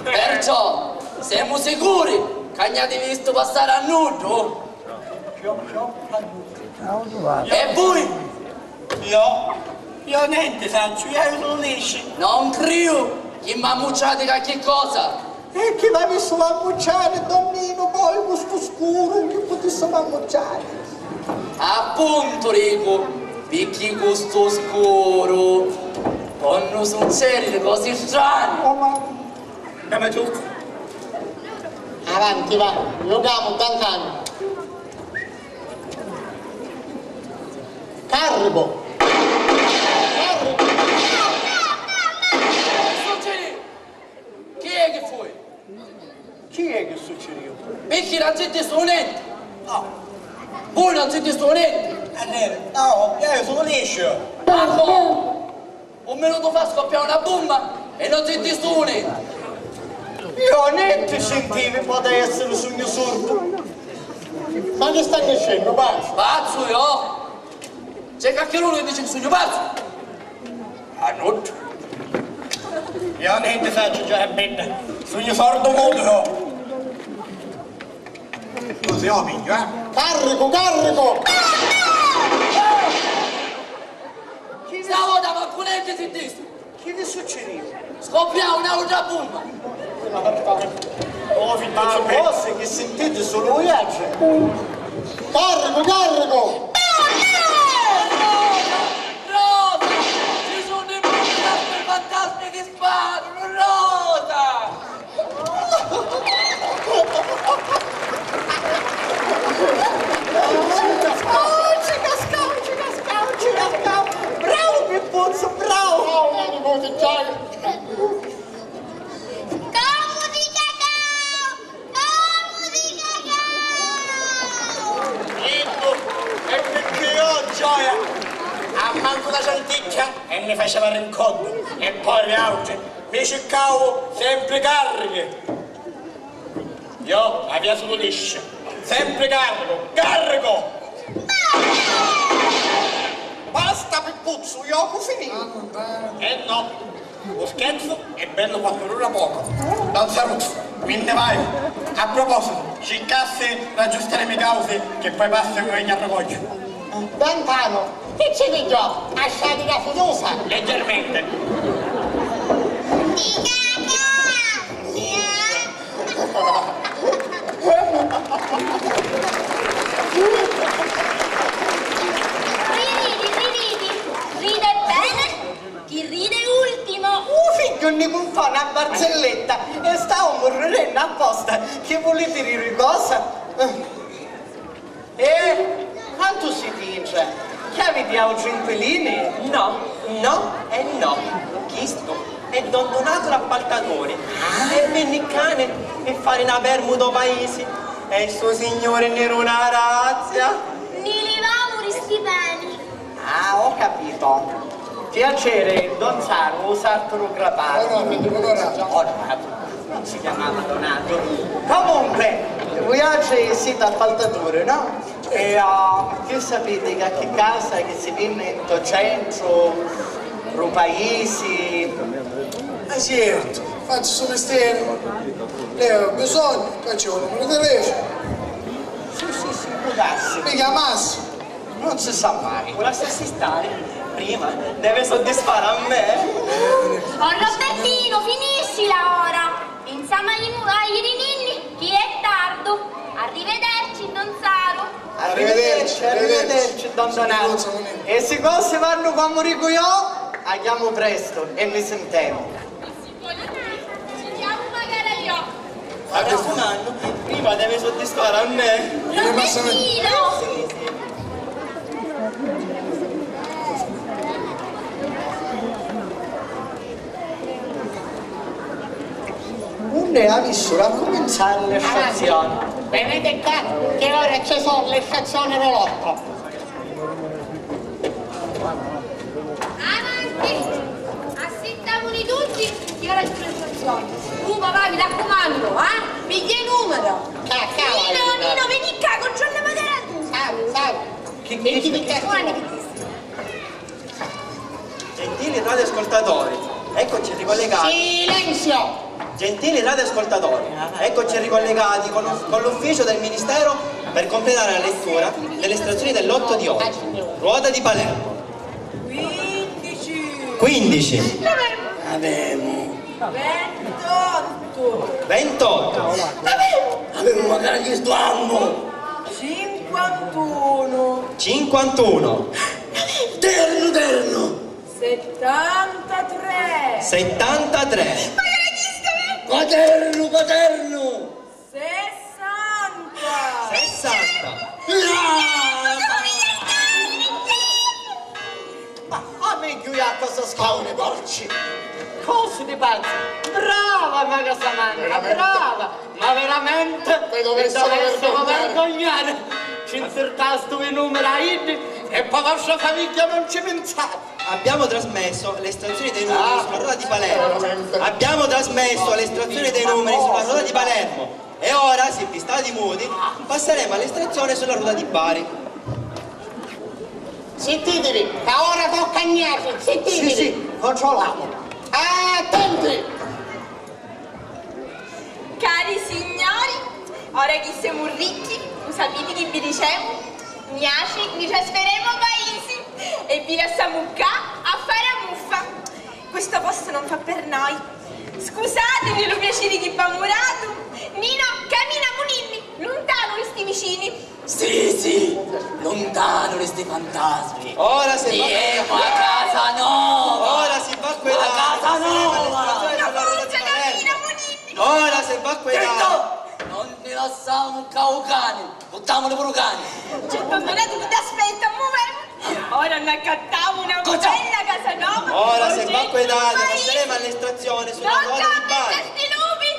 Perciò semu sicuri ca gn'ati vistu passari a nuddu? E vui? Io? Io nenti sacciu, io sulu lisci. Non criu chi m'ammucciati cacchi cosa. E chi m'avissi a ammucciari, don Ninu, poi cu stu scuru, chi putissi ammucciari? Appuntu dicu, picchì cu stu scuru ponnu succediri cosi strani. Oh, ma dammi tu. Avanti, va, jucamu, Tantanu. Carrico! Carrico! Chi succedi? Chi è chi fui? Chi è chi succediu? Picchì non zittistu nenti? No. Vui non zittistu nenti? È vero. No, io sono liscio. Ma come? Un minutu fa scoppiau na bumma e non zittistu nenti. Io nenti sintivi, pota essiri sugnu surdu. Ma chi sta dicennu, pazzu? Pazzu io? C'è cacchidunu chi dici chi sugnu pazzu? A nuddu. Io nenti sacciu, già è bedda. Sugnu sordu mutu io. Così lo piglio, eh? Carrico, carrico! Stavota mancu nenti sintisti! Chi vi succediu? Scoppiau n'autra bumma! Oh, ma forsi chi sintiti sulu viatri! Carrico, carrico! Rosa! Ci sunnu i fantasmi chi sparanu! Rosa! Ci cascau, ci cascau, ci cascau! Bravu Pippuzzu, bravu! Bravu, ma niputi, già! Comu di cacau! Comu di cacau! Iddu è picchì io, gioia! A mancu la cianticchia e mi faceva rincoddu, e poi li autri mi circau sempri carrichi! Io avia sulu liscia. Sempri carricu, carricu! Basta, Pippuzzu, u jocu finì! Eh no, u scherzu è bellu quannu dura pocu. Don Saruzzu, mi nni vaiu. A propositu, circassi d'aggiustari mi causi, che poi passu e mi vegnu a ricogghiu. Don Tanu, chi ci pigghiò? A sciatica futusa? Leggermente. Riditi, riditi, ride bene, chi ride ultimo. U figghiu nni cuntò na barzelletta e staumu ridennu apposta. Chi vuliti riri cosa? Eh, quantu siti intra? Chi aviti autri inquilini? No, no e no. Chistu è don Donatu l'appaltaturi. E vinni ccà pi fari na permuta ô paisi. E stu signuri nni duna na grazia. Nni livamu ri sti peni. Ah, ho capito. Piacere, don Saru, u sartu ru grapatu. Onoratu, onoratu. Onoratu. Si chiamava Donato. Comunque, vuiatri siti appaltaturi, no? E, ah, chi sapiti ca chi casa chi si vinni nto centru, ru paisi? Ma certu, fazzu stu misteri. Lei ha bisogno, ca c'è un numero di telefono. Sì, sì, sì, può darsi. Mi chiamassi. Non si sa mai. Lasciassi stare, prima deve soddisfare a me. Oh, Robertino, finissila ora. Pinsamu a i mu-, a i rininni, chi è tardu. Arrivederci, don Saru. Arrivederci, arrivederci, don Donato. E si cosi vannu comu dicu io, a chiamu prestu e mi sintemu. Ci chiamu magari io. Mi raccumannu, prima deve soddisfare a me. Robertino! Unni avissuru a cuminzari li stazioni? Venite qua, che ora ci sono le stazioni dell'otto. Avanti! Assittamuni tutti, chi ora ci sono le stazioni. Ruba, va, mi raccumandu, eh? Pigghia i numeri. Nino, Nino, veni qua, controlla magari tu. Saru, Saru. Chi, chi, chi, chi? Giovanni, chi dici? Gentili radioascoltatori, eccoci ricollegati. Silenzio! Gentili radioascoltatori, eccoci ricollegati con, con l'ufficio del Ministero per completare la lettura delle estrazioni dell'otto di oggi. Ruota di Palermo. Quindici. Quindici. Avemu. Ventotto. Ventotto. Avemu magari chi sduammu. Cinquantuno. Cinquantuno. Ternu, ternu. Settantatré. Settantatré. Paternu, paternu. Sessanta. Sessanta. Ma a me chiuiacqua so scauni porci. Cosi di pazzi. Brava, maga Samantha, brava. Ma veramente mi dovessero vergognare. Ci inzirtastu i numeri a iddi e poi vostra famigghia non ci pinsate. Abbiamo trasmesso l'estrazione dei numeri sulla ruota di Palermo. Abbiamo trasmesso l'estrazione dei numeri sulla ruota di Palermo. E ora, se vi state muti, passeremo all'estrazione sulla ruota di Bari. Zittitevi, ca ora tocca a Gnasi, zittitevi! Sì, sì, controlliamo. Attenti! Cari signori, ora chi semu ricchi, u sapiti chi vi dicemu? Gnasi, ni trasferemu o paisi e vi lassamu ccà a fari a muffa. Questo posto non fa per noi. Scusatemi lu piaciri chi v'amu datu. Nino, camina, muninni, luntanu di sti vicini. Sì, sì, luntanu di sti fantasmi. Ora se va. Jemu a casa nova. Ora si va quella. A casa nova. Ora se va quella. Zitto! Non li lassamu ccà u cani. Buttamuli puru u cani. C'è Don Donato chi t'aspetta, muvemu. Ora n'accattamu una bella casa nova. Ora se va quella, passeremo all'estrazione sulla ruota di Bari. Non ci metterti lupi.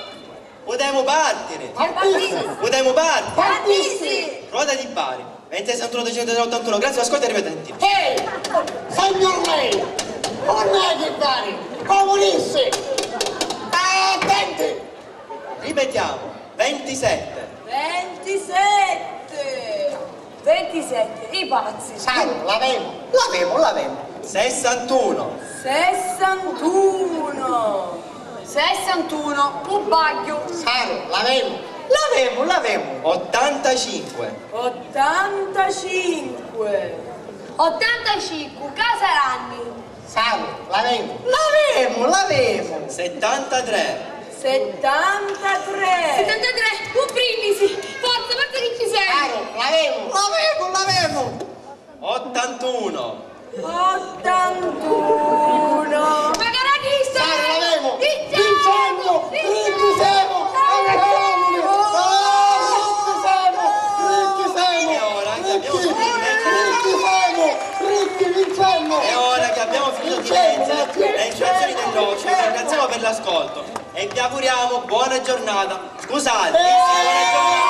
Potemu partiri! Partissi! Potemu partiri! Partissi! Ruota di Bari, ventisei sessantuno trecentoottantuno, grazie, ascolta e arrivederci. Ehi! Signor lei! Ormai che pari! Comunisti! Attenti! Ripetiamo, ventisette. Ventisette! Ventisette, i pazzi. Saru, l'avemu. L'avemu, l'avemu. Sessantuno. Sessantuno. Sessantuno, u bagghiu. Saru, l'avemu. L'avemu, l'avemu. Ottantacinque. Ottantacinque. Ottantacinque, casa ranni. Saru, l'avemu. L'avemu, l'avemu. Settantatré. Settantatré. Settantatré, un brindisi. Forza, forza che ci siamo. Saru, l'avemu. L'avemu, l'avemu. Ottantuno. Ottantuno. Ma cara chi sta? Saru, l'avemu. Vinciamo! Vinciamo! Ricchi siamo! Ricchi siamo! Ricchi siamo! E ora che abbiamo finito di leggere, ricchi siamo! Ricchi, ricchi siamo! E ora che abbiamo finito di leggere le istruzioni dell'occhio, vi ringraziamo per l'ascolto e vi auguriamo buona giornata. Scusate, buona giornata.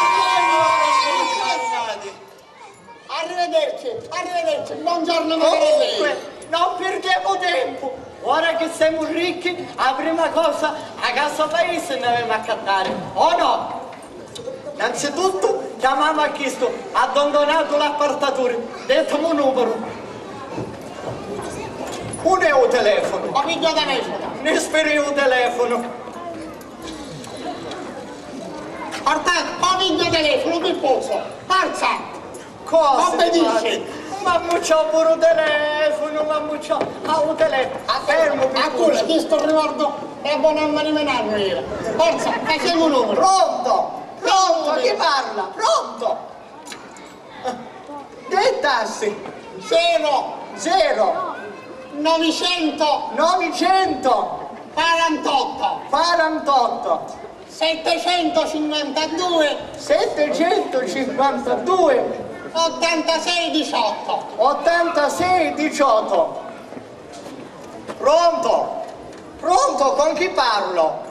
Arrivederci, arrivederci, buongiorno Macarelli. Comunque, non perdiamo tempo. Ora chi semu ricchi, a prima cosa, a casa paisi nn'avemu a accattari, o no? Nanzituttu chiamamu a chistu, a don Donatu l'appartaturi, dettimu u numeru. Unni è u telefonu? Ma pigghiati a mia! Nni spiri u telefonu. Artà, ma pigghiati u telefonu, chi pozzu? Forza! Cosa? Ma benissimo! M'ammucciò puru u telefonu, m'ammucciò. Ah, u telefonu. Ah, fermu, a tu, chistu ricordu è buonu a mani menannu era. Forza, facemu u numeru. Pronto? Pronto, chi parla? Pronto? Dettassi. Zero. Zero. Novicento. Novicento. Quarantotto. Quarantotto. Settecentocinquantadue. Settecentocinquantadue. Ottantasei diciotto. Ottantasei diciotto. Pronto? Pronto, con chi parlo?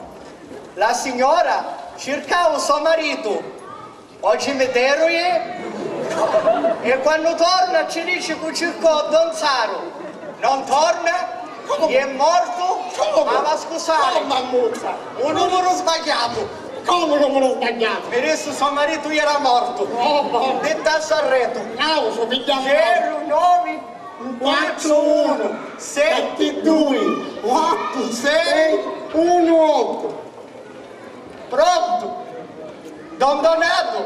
La signora circa u so maritu. O cimiteru è? E quannu torna ci dici cu circò don Saru. Non torna? Comu? È mortu? Comu? Ah, ma scusate. Comu, ammuzza? Un numuru sbagliatu. Comu numuru sbagliatu? Mi dissi so maritu era mortu. Oh, oh. Di tassu arretu. Nausu, pigghiamu. Zero nove quattro uno sette due otto sei uno otto. Prontu? Don Donatu?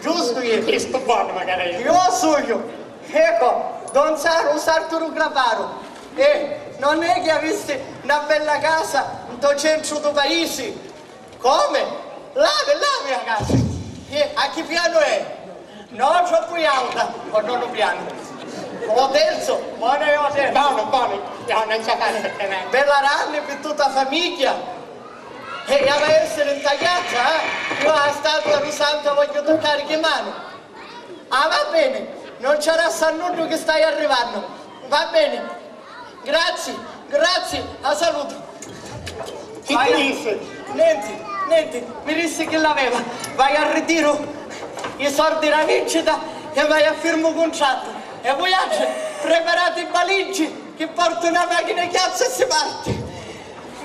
Giustu iu. Chistu bonu, magari. Iu sugnu. Ecco, don Saru, u sartu ru Claparu. E non è chi avissi na bella casa nto centru du paisi? Come? Lavi, lavi a casa. E a chi pianu è? No troppu auta, o nono pianu. O terzo, bonu è o terzo. Bonu, bonu, no, non ci fare per te. Bella ranni pi tutta famigghia. E ava essiri nta chiazza, eh? Iu a statua di Santa voglio toccare che mano. Ah, va bene, non c'era sta nuddu che stai arrivando. Va bene. Grazie, grazie, a saluto. Chi ti dissi? Nenti, nenti, mi dissi chi l'aveva. Vai a ritiro i sordi da vincita e vai a firmu u contrattu. E vuiatri preparati i baligi chi portu na machina chiazza e si parti.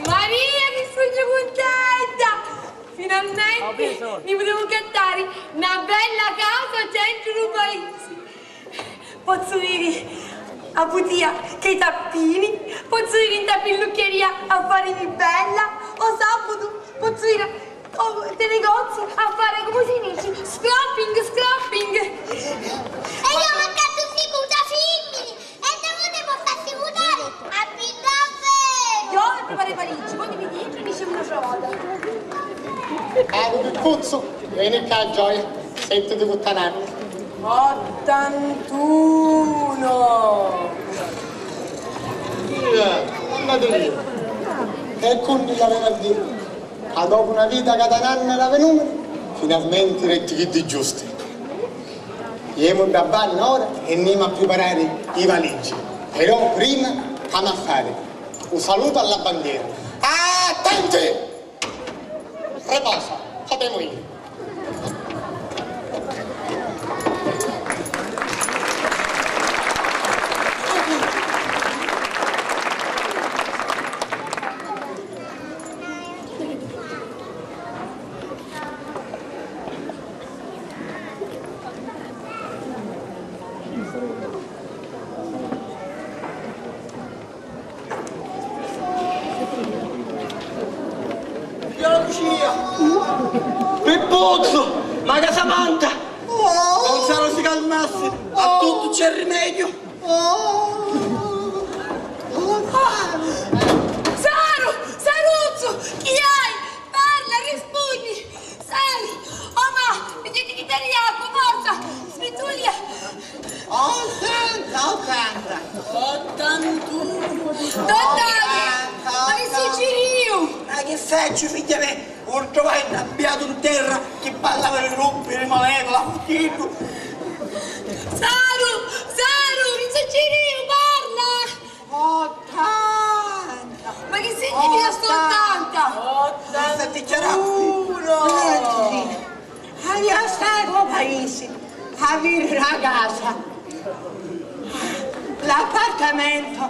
Maria, chi sugnu cuntenta! Finalmenti ni putemu cattari na bella casa centru du paisi. Pozzu iri a putia chê tappini, pozzu iri nta pilluccheria a farimi bella, o sabutu pozzu iri a te negoziu a fari, comu si dici, scropping, scropping. E io m'accattu figura fimmini e te voti portassi vutari a pidda bene. Io e prepari parigi, poi ti mi dici, dici una sola. Caro Piccuzzu, veni ccà, gioia, sentiti puttanari. Ottantuno! Via, andate via. E quannu l'aveva a diri? Ca dopu na vita ca da nanna era venuta, finalmenti detti chiddi giusti. Jemu dda banna ora e nemu a priparari i valigi. Però prima c'amu a fari u salutu alla bandiera. Attenti! Riposa, potemu iri. Signora Lucia! Pippuzzu! Maga Samanta! Don Saro si calmassi! A tuttu c'è rimedio! Saru! Saruzzu! Chi hai? Parla, rispunni! Sai, oh ma, vedi chi ti arriva, forza, sfitulia. Ottanta, ottanta. Ottantuno. Ottanta, ma che succediu? Ma che faccio, figlia mia? Un trovai inabbiato in terra che parlava di rompere, ma lei la fuggito. Saru, Saru, che succediu? Parla! Ottanta! Ma chi significa sto ottanta? Ottanta! Sta dichiarando. Avia statu a paisi a vidiri la casa, l'appartamento,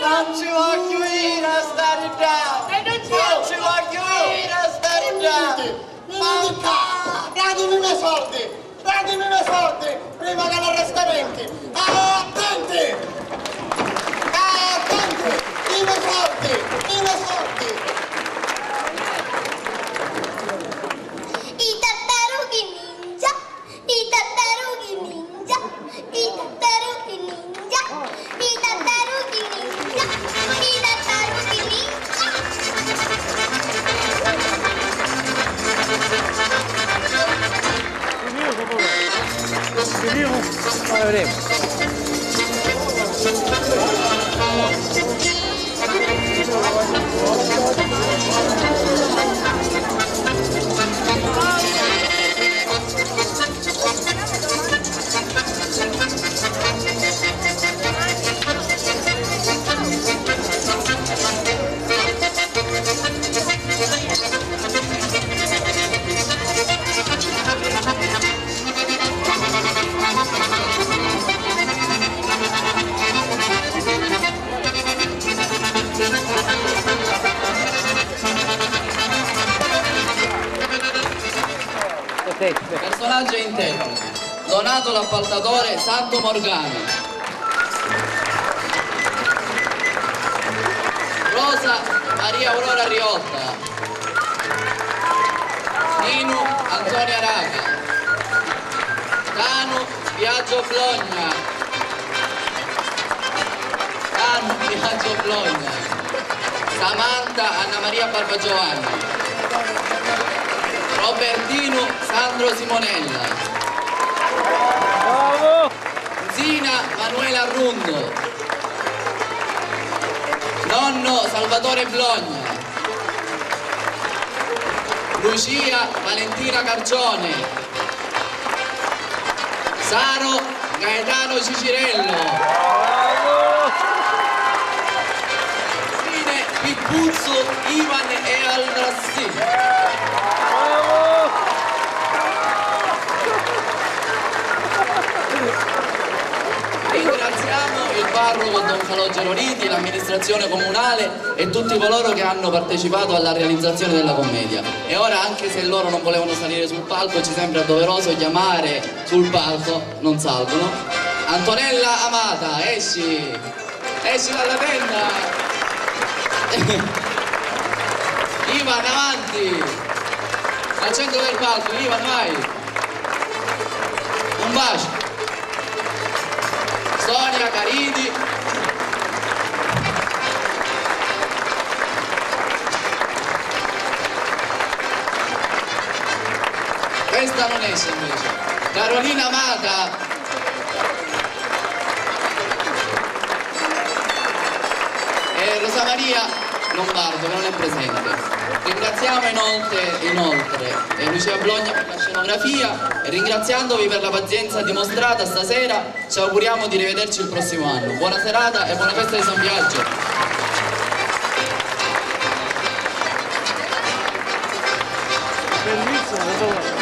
Non ci voglio iri a stari ddà! E non ci voglio iri a stari ddà! Veniti, veniti ccà! Datimi i me sordi! Datimi i me sordi prima che l'arrestamenti! Ah, attenti! Ah, attenti! I me sordi! I me sordi! I tattarugghi ninja, i tattarugghi ninja, i tattarugghi ninja, i tattarugghi ninja, i tattarugghi ninja. Finìu? Poi vedemu. Personaggio interno: Donato l'appaltatore, Santo Morgano. Rosa, Maria Aurora Riotta. Ninu, Antonia Raga. Tanu, Biagio Blogna. Tanu, Biagio Blogna. Samantha, Anna Maria Barbagiovanni. Robertinu, Sandro Simonella. Bravo! Zina, Manuela Rundo. Nonno Salvatore Blogna, Lucia Valentina Carcione, Saro Gaetano Cicirello, Fine Pippuzzu Ivan e Al Rassi. Ringraziamo il parroco Don Calogero Riti, l'amministrazione comunale e tutti coloro che hanno partecipato alla realizzazione della commedia. E ora, anche se loro non volevano salire sul palco, ci sembra doveroso chiamare sul palco, non salgono, Antonella Amata, esci, esci dalla tenda! Ivan, avanti! Al centro del palco, Ivan, vai! Un bacio! Sonia Caridi. Questa non esce invece. Carolina Mata. E Rosa Maria Lombardo, che non è presente. Ringraziamo inoltre, inoltre, eh, Lucia Blogna per la scenografia e ringraziandovi per la pazienza dimostrata stasera, ci auguriamo di rivederci il prossimo anno. Buona serata e buona festa di San Biagio. Bellissimo,